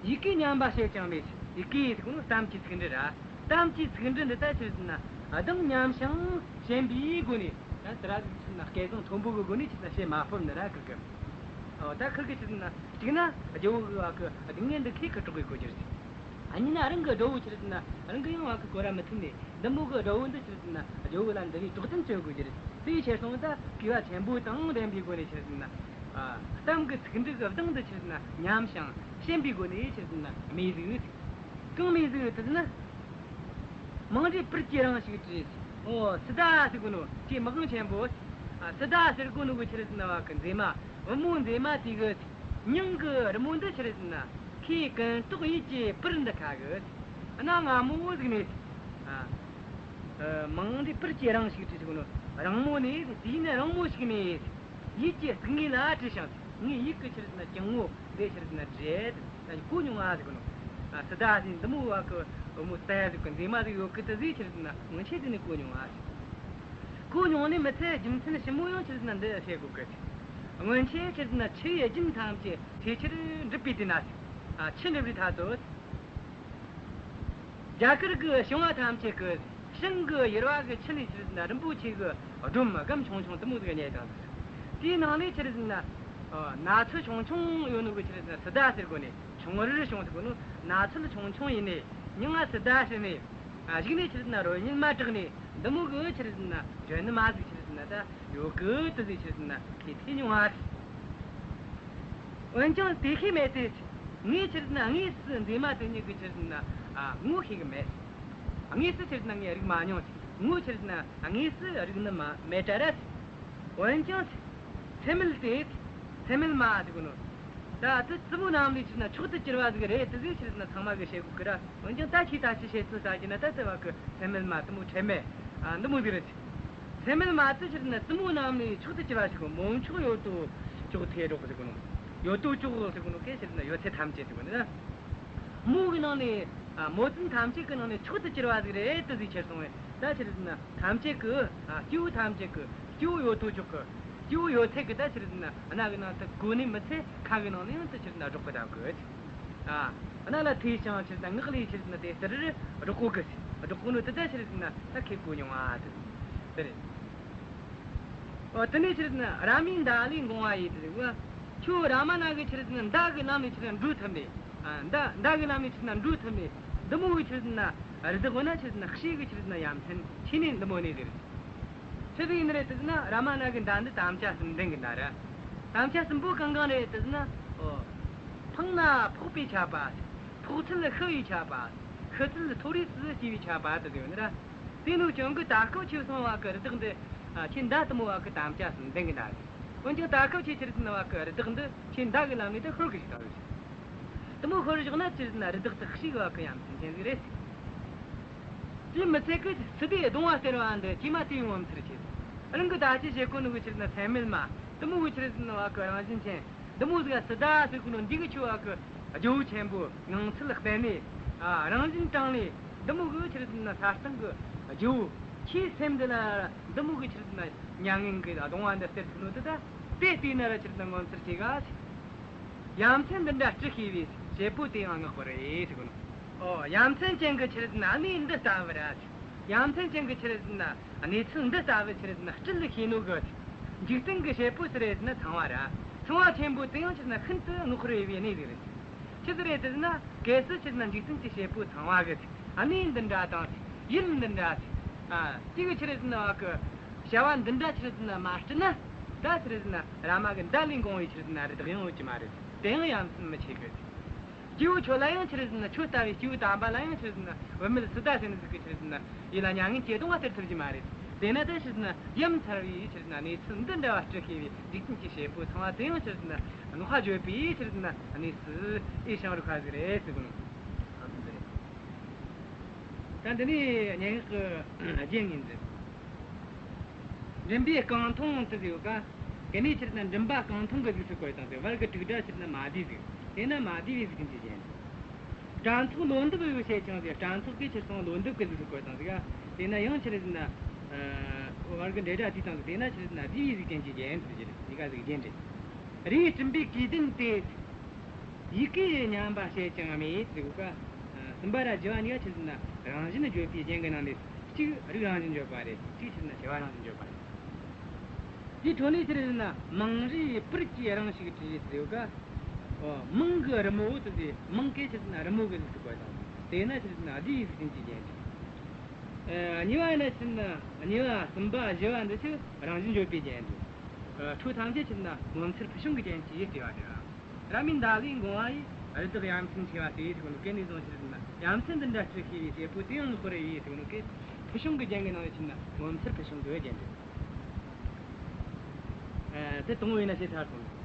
ཡི་གེ་ཉམས་པ་བྱེད་ཅིང་མེད། ཡི་གེ་ཟེར་གོ་ནོ་གཏམ་གྱི་ཚིག་འབྲུ་ར། གཏམ་གྱི་ཚིག་འབྲུ་འདི་ད་ཆི་ན་གདངས་ཉམས་ཤིང་ཞན་པའི་སྒོ་ནས། ད་དེ་ར་ཆི་ན་སྐད་གདངས་མཐོན་པོ་གི་སྒོ་ནས་ཆི་ན་བཤད་མ་ཕོད་ནི་ར་ཁིར་གི། ཨོ། ད་ཁིར་གི་ཆི་ན་གཅིག་ན་ཇོ་བོ་གི་བ་གི་སྡུག་བསྔལ་འདི་ཁོས་ཁུར་དྲག་ཡེད་གོ་རྒྱུ་རེད། ཨ། གཉིས་ན་རང་གི་དགྲ་བོ་ཆི་རེད་ཟེར་ན་རང་གིས་ཡང་བ་གི་བསྐོར་ར་མི་ཐུབ་ནས། འདི་མོ་གི་དགྲ་བོ་འདི་ཆི་རེད་ཟེར་ན་ཇོ་བོ་ལ་འདི་རེ་གྲོགས་དན་བྱེད་དགོས་ཀྱི་རེད། དེའི་ཕྱིར་སོང་ད་གུས་པ་ཆེན་པོ་དང་ལྡན་པའི་སྒོ་ནས་ཆི་རེད་ཟེར་ན། ཨ། གཏམ་གྱི་ཚིག་འབྲུ་གི་གདངས་འདི་ཆི་རེད་ཟེར་ན་ཉམས་ཤིང་ཞན་པའི་སྒོ་ནས་ཆི་རེད་ཟེར་ན་མེད་ཟིག། གང་མེད་ཟིག་ཟེར་ན། མང་རིགས་པུར་གྱི་རང་ཞིག་བྲིས། ཨོ། སི་ཏཱ་ཟེར་གོ་ནོ་ཁྱེད་མི་དབང་ཆེན་པོ། ཨ། སི་ཏཱ་ཟེར་གོ་ནོ་གི་ཆི་རེད་ཟེར་ན་བ་གི་མཛེས་མ། བུ་མོ་མཛེས་མ་དེ་གི་མྱིང་གི་རི་མོ་འདི་ཆི་རེད་ཟེར་ན། ཁོའི་ཀུན་རྟོག་ཡིད་ཀྱི་པུར་འདི་ཁ་གི་སྣ་ང་མོ་ཟིག་ནས། ཨ། མང་འདི་པུར་གྱི་རང་ཞིག་བྲིས་ཟེར་གོ་ནོ། རིང་མོ་ནས་དུས་ཡུན་རིང་མོ་ཞིག་ནས་ཡིད་ཀྱི་སྟེང་ངེས་ལ་བྲིས་ཤིང་། ངའི་ཡིད་ཀྱི་ཆི་རེད་ཟེར་ན་གྱང་ངོ་འདི་ཆི་རེད་ཟེར་ན་བྲིས་ཏེ་གོ་མྱོང་བ་ཟེར་གོ་ནོ། ཨ། སི་ཏཱ་ཟེར་འདི་མོ་བ་གི་བུ་མོ་སི་ཏཱ་ཟེར་གི་མཛེས་མ་ཟིག་ཡོད་གི། དེ་ཟིག་ཆི་རེད་ཟེར་ན་སྔོན་ཆད་དེ་ནས་གོ་མྱོང་བ་ཟེར། གོ་མྱོང་ནས་མི་ཚད་རྒྱུ་མཚན་ཞིབ་མོ་ཡང་ཆི་རེད་ཟེར་ན་འདི་བཤད་གོ་གི། སྔོན་ཆད་ཆི་རེད་ཟེར་ན་ཆུ་ཡི་རྒྱུན་ཐམས་ཅད་ཆེས་ཆེར་འགྲིབ་པའི་དུས་ན། ཨ། ཆུ་འགྲིབ་པའི་ཐ་ཚོ། རྒྱ་གར་གྱི་བྱང་བ་ཐམས་ཅད་ཀྱི་ཞིང་གི་ཡུར་བ་གི་ཆུ་ལས་ཆི་རེད་ཟེར་ན་རིན་པོ་ཆེ་གི་སྒྲོམ་སྒམ་ཆུང་ཆུང་དེ་མོ་ཟིག་རྙེད་དང་། དེའི་ནང་ནས་ཆི་རེད་ཟེར་ན། ཨ། ན་ཚོད་ཆུང་ཆུང་ཡོད་ནོ་གི་ཆི་རེད་ཟེར་ན་སི་ཏཱ་ཟེར་གོ་ནི། ཆུང་རིར་བྱུང་ཟེར་གོ་ནོ། ན་ཚོད་ཆུང་ཆུང་ཡིན་ནི། མྱིང་ང་སི་ཏཱ་ཟེར་ནི། ཨ། གཞུག་ནས་ཆི་རེད་ཟེར་ན་རོལ་རྙེད་མ་གྲགས་ནི། འདི་མོ་གི་ཆི་རེད་ཟེར་ན་གཞོན་ནུ་མ་ཟིག་ཆི་རེད་ཟེར་ན་ད་ཡོད་གི། དེ་ཟིག་ཆི་རེད་ཟེར་ན་ཁོས་ཐོས་མྱོང་བ་རེད། འོན་ཀྱང་དེ་ཤེས་མེད་དེ། ངས་ཆི་རེད་ཟེར་ན་དངོས་སུ་མཛེས་མ་དེ་གཉིས་ཀྱི་ཆི་རེད་ཟེར་ན། ཨ། ངོ་ཤེས་གི་མེད། དངོས་སུ་ཆི་རེད་ཟེར་ན་ངས་རིག་མ་མྱོང་། ངོ་ཆི་རེད་ཟེར་ན་དངོས་སུ་རིག་ནི་མ་མེད་དྲ་ར། འོན་ཀྱང་། སེམས་མེད་དེ། སེམས་མེད་མ་ཟེར་གོ་ནོ། ད་དེ་བཙུན་མོ་རྣམས་ལས་ཆི་རེད་ཟེར་ན་མཆོག་ཏུ་གྱུར་པ་ཟིག་རེད། དེ་ཟིག་ཆི་རེད་ཟེར་ན་ཚང་མ་གིས་བཤད་གོ་གི་ར། འོན་ཀྱང་ད་ཁྱེད་ད་ཅི་བཤད་ཚུལ་ཟེར་གྱི་ན། ད་དེ་བ་གི་སེམས་མེད་མ་དེ་མོ་ཁྲེལ་མེད། ཨ། འདི་མོ་ཟིག་རེད། སེམས་མེད་མ་དེ་ཆི་རེད་ཟེར་ན་བཙུན་མོ་རྣམས་ལས་མཆོག་ཏུ་གྱུར་པ་ཞིག་གོ། མོ་མཆོག་ཡོད་དོ་ཅོག་ཐེ་སྒྲོག་ཟེར་གོ་ནོ། ཡོད་དོ་ཅོག་ཟེར་གོ་ནོ་གན་ཆི་རེད་ཟེར་ན་ཡོད་ཚད་ཐམས་ཅད་ཟེར་གོ་ནི་ར། མོ་གི་ནང་ནས། ཨ། མོ་བཙུན་ཐམས་ཅད་ཀྱི་ནང་ནས་མཆོག་ཏུ་གྱུར་པ་ཟིག་རེད། དེ་ཟིག་ཁྱེར་སོང་བས། ད་ཆི་རེད་ཟེར་ན་ཐམས་ཅད་ཀྱི། ཨ། སྐྱེ་བོ་ཐམས་ཅད་ཀྱི་སྐྱེ་བོ་ཡོད་དོ་ཅོག་གི། སྐྱེ་བོ་ཡོད་ཚད་ཀྱི་ད་ཆི་རེད་ཟེར་ན་སྣ་གི་ནང་དུ་གོ་ནི་མི་ཚད་ཁ་གི་ནང་ནས་ཡང་དེ་ཆི་རེད་ཟེར་ན་སྒྲོག་གི་བསྡད་གི། ཨ། སྣ་ལ་ཐོས་ཤིང་ཆི་རེད་ཟེར་ན་ངག་ལས་ཆི་རེད་ཟེར་ན་དེ་ལྟར་སྒྲོག་གོ་གི། སྒྲོག་གོ་ནོ་དེ་ད་ཆི་རེད་ཟེར་ན་ད་ཁོས་གོ་མྱོང་བ་དེ་རེད། ཨོ། དེ་ནས་ཆི་རེད་ཟེར་ན་རཱ་མའི་མནྡ་ལས་འགོངས་པ་ཡིས་དེ་ཟེར་བ། ཁྱོད་རཱ་མ་ན་གི་ཆི་རེད་ཟེར་ན་མནྡ་གི་ལམ་ནས་ཆི་རེད་ཟེར་ན་འགྲོ་ཐུབ་ནས། ཨ། མནྡ་མནྡ་གི་ལམ་ནས་ཆི་རེད་ཟེར་ན་འགྲོ་ཐུབ་ནས། འདི་མོ་གི་ཆི་རེད་ཟེར་ན་རི་དྭགས་བོ་ན་ཆི་རེད་ཟེར་ན་ཤེས་གི་ཆི་རེད་ཟེར་ན་ཡ་མཚན་ཆེ་ནས་འདི་མོ་ནས་ཟེར། ཆི་ཟིག་ཡིན་ནི་རེད་དེ་ཟེར་ན་རཱ་མ་ན་གི་མནྡ་འདི་དམ་བཅའ་གསུམ་ལྡན་གི་མནྡ་རེད། དམ་བཅའ་གསུམ་པོ་གང་གང་རེད་དེ་ཟེར་ན། ཨོ། འཕངས་ན་ཕོག་པས་ཁྱབ་པ། ཕོག་ཚད་ཤི་བས་ཁྱབ་པ། ཤི་ཚད་མཐོ་རིས་སུ་སྐྱེ་བས་ཁྱབ་པ་དེ་ཟེར་ཡོད་ནི་ར། དེ་ནོ་ཅང་གི་ད་སྐབས་ཁྱེད་སོང་བ་གི་རི་དྭགས་འདི། ཨ། ཁྱེད་མནྡ་དེ་མོ་བ་གི་དམ་བཅའ་གསུམ་ལྡན་གི་མནྡ་རེད། འོན་ཀྱང་ད་སྐབས་ཁྱེད་ཆི་རེད་ཟེར་ན་བ་གི་རི་དྭགས་འདི་ཁྱེད་མནྡ་གི་ལམ་ནས་ད་ཤོར་གི་ཞིག་ད་རེད། དེ་མོ་ཤོར་བཞག་ན་ཆི་རེད་ཟེར་ན་རི་དྭགས་དེ་ཤི་གི་བ་གི་ཡ་མཚན་ཅན་ཟིག་རེད། དེ་མི་ཚད་གི་སི་ཏའི་གདུང་བ་སྟེར་བ་འདི་ཀྱེ་མ་དེ་ངོ་མཚར་ཆེ། རང་གི་ད་ཅི་བྱེད་གོ་ནོ་གི་ཆི་རེད་ཟེར་ན་སེམས་མེད་མ་དེ་མོ་གི་ཆི་རེད་ཟེར་ན་བ་གི་རང་བཞིན་ཅན། འདི་མོ་ཟིག་སི་ཏཱ་ཟེར་གོ་ནོ་འདི་གི་ཆོ་བ་གི་ཇོ་བོ་ཆེན་པོ་ངང་ཚུལ་བསྟན་ནས། ཨ། རང་བཞིན་དྲང་ལས་འདི་མོ་གི་ཆི་རེད་ཟེར་ན་ས་སྟེང་གི་རྒྱལ་པོ། ཁྱེད་སེམས་འདི་ན་འདི་མོ་གི་ཆི་རེད་ཟེར་ན་མྱ་ངན་གི་གདུང་བ་འདི་སྟེར་ཐུབ་ནོ་དེ་ད། དེ་བལྟས་ན་ར་ཆི་རེད་ཟེར་ན་ངོ་མཚར་ཆེ་ག་ཟེར། ཡ་མཚན་འདི་འདྲ་སྤྲུལ་ཤེས་པའི་བྱེད་པོ་དེ་ཡང་ངག་པོ་རེད་ཟེར་གོ་ནོ། ཨོ། ཡ་མཚན་ཅན་གི་ཆི་རེད་ཟེར་ན་གནས་འདི་ལྟ་བུ་ར་ཟེར། ཡ་མཚན་ཅན་གི་ཆི་རེད་ཟེར་ན་གནས་ཚུལ་འདི་ལྟ་བུ་ཆི་རེད་ཟེར་ན་སྤྲུལ་ཤེས་ནོ་གི་འཇིག་རྟེན་གི་བྱེད་པོ་ཟེར་རེད་ཟེར་ན་ཚངས་པ་ར། ཚངས་པ་ཆེན་པོ་དེ་ཡང་ཆི་རེད་ཟེར་ན་ཤིན་ཏུ་ངག་པོ་རེད་པའི་གནས་ཟིག་རེད། ཆི་ཟིག་རེད་ཟེར་ན། གལ་སྲིད་ཆི་རེད་ཟེར་ན་འཇིག་རྟེན་གྱི་བྱེད་པོ་ཚངས་པ་གི་གནས་འདི་འདྲ་དང་། ཡུལ་འདི་འདྲ། ཨ། དེ་གི་ཆི་རེད་ཟེར་ན་བ་གི་བྱ་བ་འདི་འདྲ་ཆི་རེད་ཟེར་ན་མ་སྤྲུལ་ན། ད་ཆི་རེད་ཟེར་ན་རཱ་མ་གི་མདའ་ལས་འགོང་བའི་ཆི་རེད་ཟེར་ན་རི་དྭགས་ཡང་ཡོད་ཀྱི་མ་རེད། དེ་ཡང་ཡ་མཚན་མི་ཆེ་གི། སྐྱེ་བོ་ཁྱོད་ལ་ཡང་ཆི་རེད་ཟེར་ན། ཁྱོད་ལྟ་བུའི་སྐྱེ་བོ་དམ་པ་ལ་ཡང་ཆི་རེད་ཟེར་ན་བུད་མེད་སཱི་ཏཱ་ཟེར་ནི་ཟིག་གི་ཆི་རེད་ཟེར་ན་ཡིད་ལ་མྱ་ངན་གྱི་གདུང་བ་སྟེར་ཐུབ་ཀྱི་མ་རེད། དེས་ན་ད་ཆི་རེད་ཟེར་ན་ཡ་མཚན་པའི་ཆི་རེད་ཟེར་ན་གནས་ཚུལ་འདི་འདྲ་བ་སྤྲུལ་ཤེས་པའི་འཇིག་རྟེན་གྱི་བྱེད་པོ་ཚངས་པ་དེ་ཡང་ཆི་རེད་ཟེར་ན་ངག་པ་བརྗོད་པའི་ཆི་རེད་ཟེར་ན་གནས་སུ་ཨེ་ཤང་རུ་ཁ་ཟིག་རེད་ཟེར་གོ་ནོ། ཨ། འདི་རེད། ད་འདི་ནས་སྙན་ངག་གི་རྒྱན་ངོས་འཛིན། མགྲིན་པའི་རྐང་འཐུང་དུ་ཡོད་ཀ། དེ་ནས་ཆི་རེད་ཟེར་ན་མགྲིན་པ་རྐང་འཐུང་གི་གཟུགས་སུ་བཀོད་བཏང་སྟེ། བར་གྱི་དྲུག་སྒྲ་ཆི་རེད་ཟེར་ན་མ་བསྡུས་ཟིག། དེས་ན་མ་བསྡུས་པའི་གཟུགས་ཅན་གྱི་རྒྱན། སྤྲ་ཚོགས་ལོ་འདབ་ཡོད་བྱས་ཀྱང་ཟེར། སྤྲ་ཚོགས་ཀྱི་ཆི་རེད་ཟེར་ན་ལོ་འདབ་ཀྱི་གཟུགས་སུ་བཀོད་བཏང་ཟིག། དེས་ན་ཡང་ཆི་རེད་ཟེར་ན། ཨ། བར་གྱི་འབྲེལ་སྒྲ་བསྡུས་བཏང་ཟིག། དེས་ན་ཆི་རེད་ཟེར་ན་བསྡུས་པའི་གཟུགས་ཅན་གྱི་རྒྱན་ཟེར་གྱི་རེད། གཉིས་ཀ་ཟིག་རྒྱན་རེད། རེའུ་སྤྲིན་པའི་གོས་གདན་དེ། ཡི་གེ་སྙན་པ་བཤད་ཀྱང་མེད་ཟེར་གོ་ཀ། གསུམ་པ་ར་བཞི་བ་གཉིས་ཀ་ཆི་རེད་ཟེར་ན་རང་བཞིན་བརྗོད་པའི་རྒྱན་གྱི་ནང་ནས། གཅིག་རིགས་རང་བཞིན་བརྗོད་པ་རེད། གཅིག་ཆི་རེད་ཟེར་ན་བྱ་བ་རང་བཞིན་བརྗོད་པ་རེད། དེའི་འཕྲོ་ནས་ཆི་རེད་ཟེར་ན། མང་རིགས་སྤུར་གྱི་རང་ཞིག་བྲིས་ཟེར་གོ་ཀ། ཨོ། མང་གི་རི་མོ་དེ་ཟེར། མང་གི་ཆི་རེད་ཟེར་ན་རི་མོ་གི་གཟུགས་སུ་བཀོད་བཏང་། དེས་ན་ཆི་རེད་ཟེར་ན་བསྡུས་པའི་གཟུགས་ཅན་གྱི་རྒྱན་རེད། ཨ། གཉིས་པ་ཡིན་ན་ཆི་རེད་ཟེར་ན། གཉིས་པ་གསུམ་པ་བཞི་བ་འདི་ཆི་རང་བཞིན་བརྗོད་པའི་རྒྱན་རེད། ཨ། འཕྲོ་ཐམས་ཅད་ཆི་རེད་ཟེར་ན་ངོ་མཚར་ཕུལ་བྱུང་གི་རྒྱན་གྱིས་སྤྲས་པ་རེད། རཱ་མའི་མདའ་ལས་འགོང་བ་ཡི། རི་དྭགས་ཡ་མཚན་ཆེ་བ་སྟེ་ཟེར་གོ་ནོ་གན་ནས་བཟུང་ཆི་རེད་ཟེར་ན་ཡ་མཚན་འདི་འདྲ་སྤྲུལ་ཤེས་པའི་བྱེད་པོ་དེ་ཡང་ངག་པོ་རེད་ཟེར་གོ་ནོ་གན། ཕུལ་བྱུང་གི་རྒྱན་གྱི་ནང་ནས་ཆི་རེད་ཟེར་ན་ངོ་མཚར་ཕུལ་བྱུང་གི་རྒྱན་རེད། ཨ། དེ་དང་པོ་ཡིན་ན་ཞེས་ཐར་སོང་།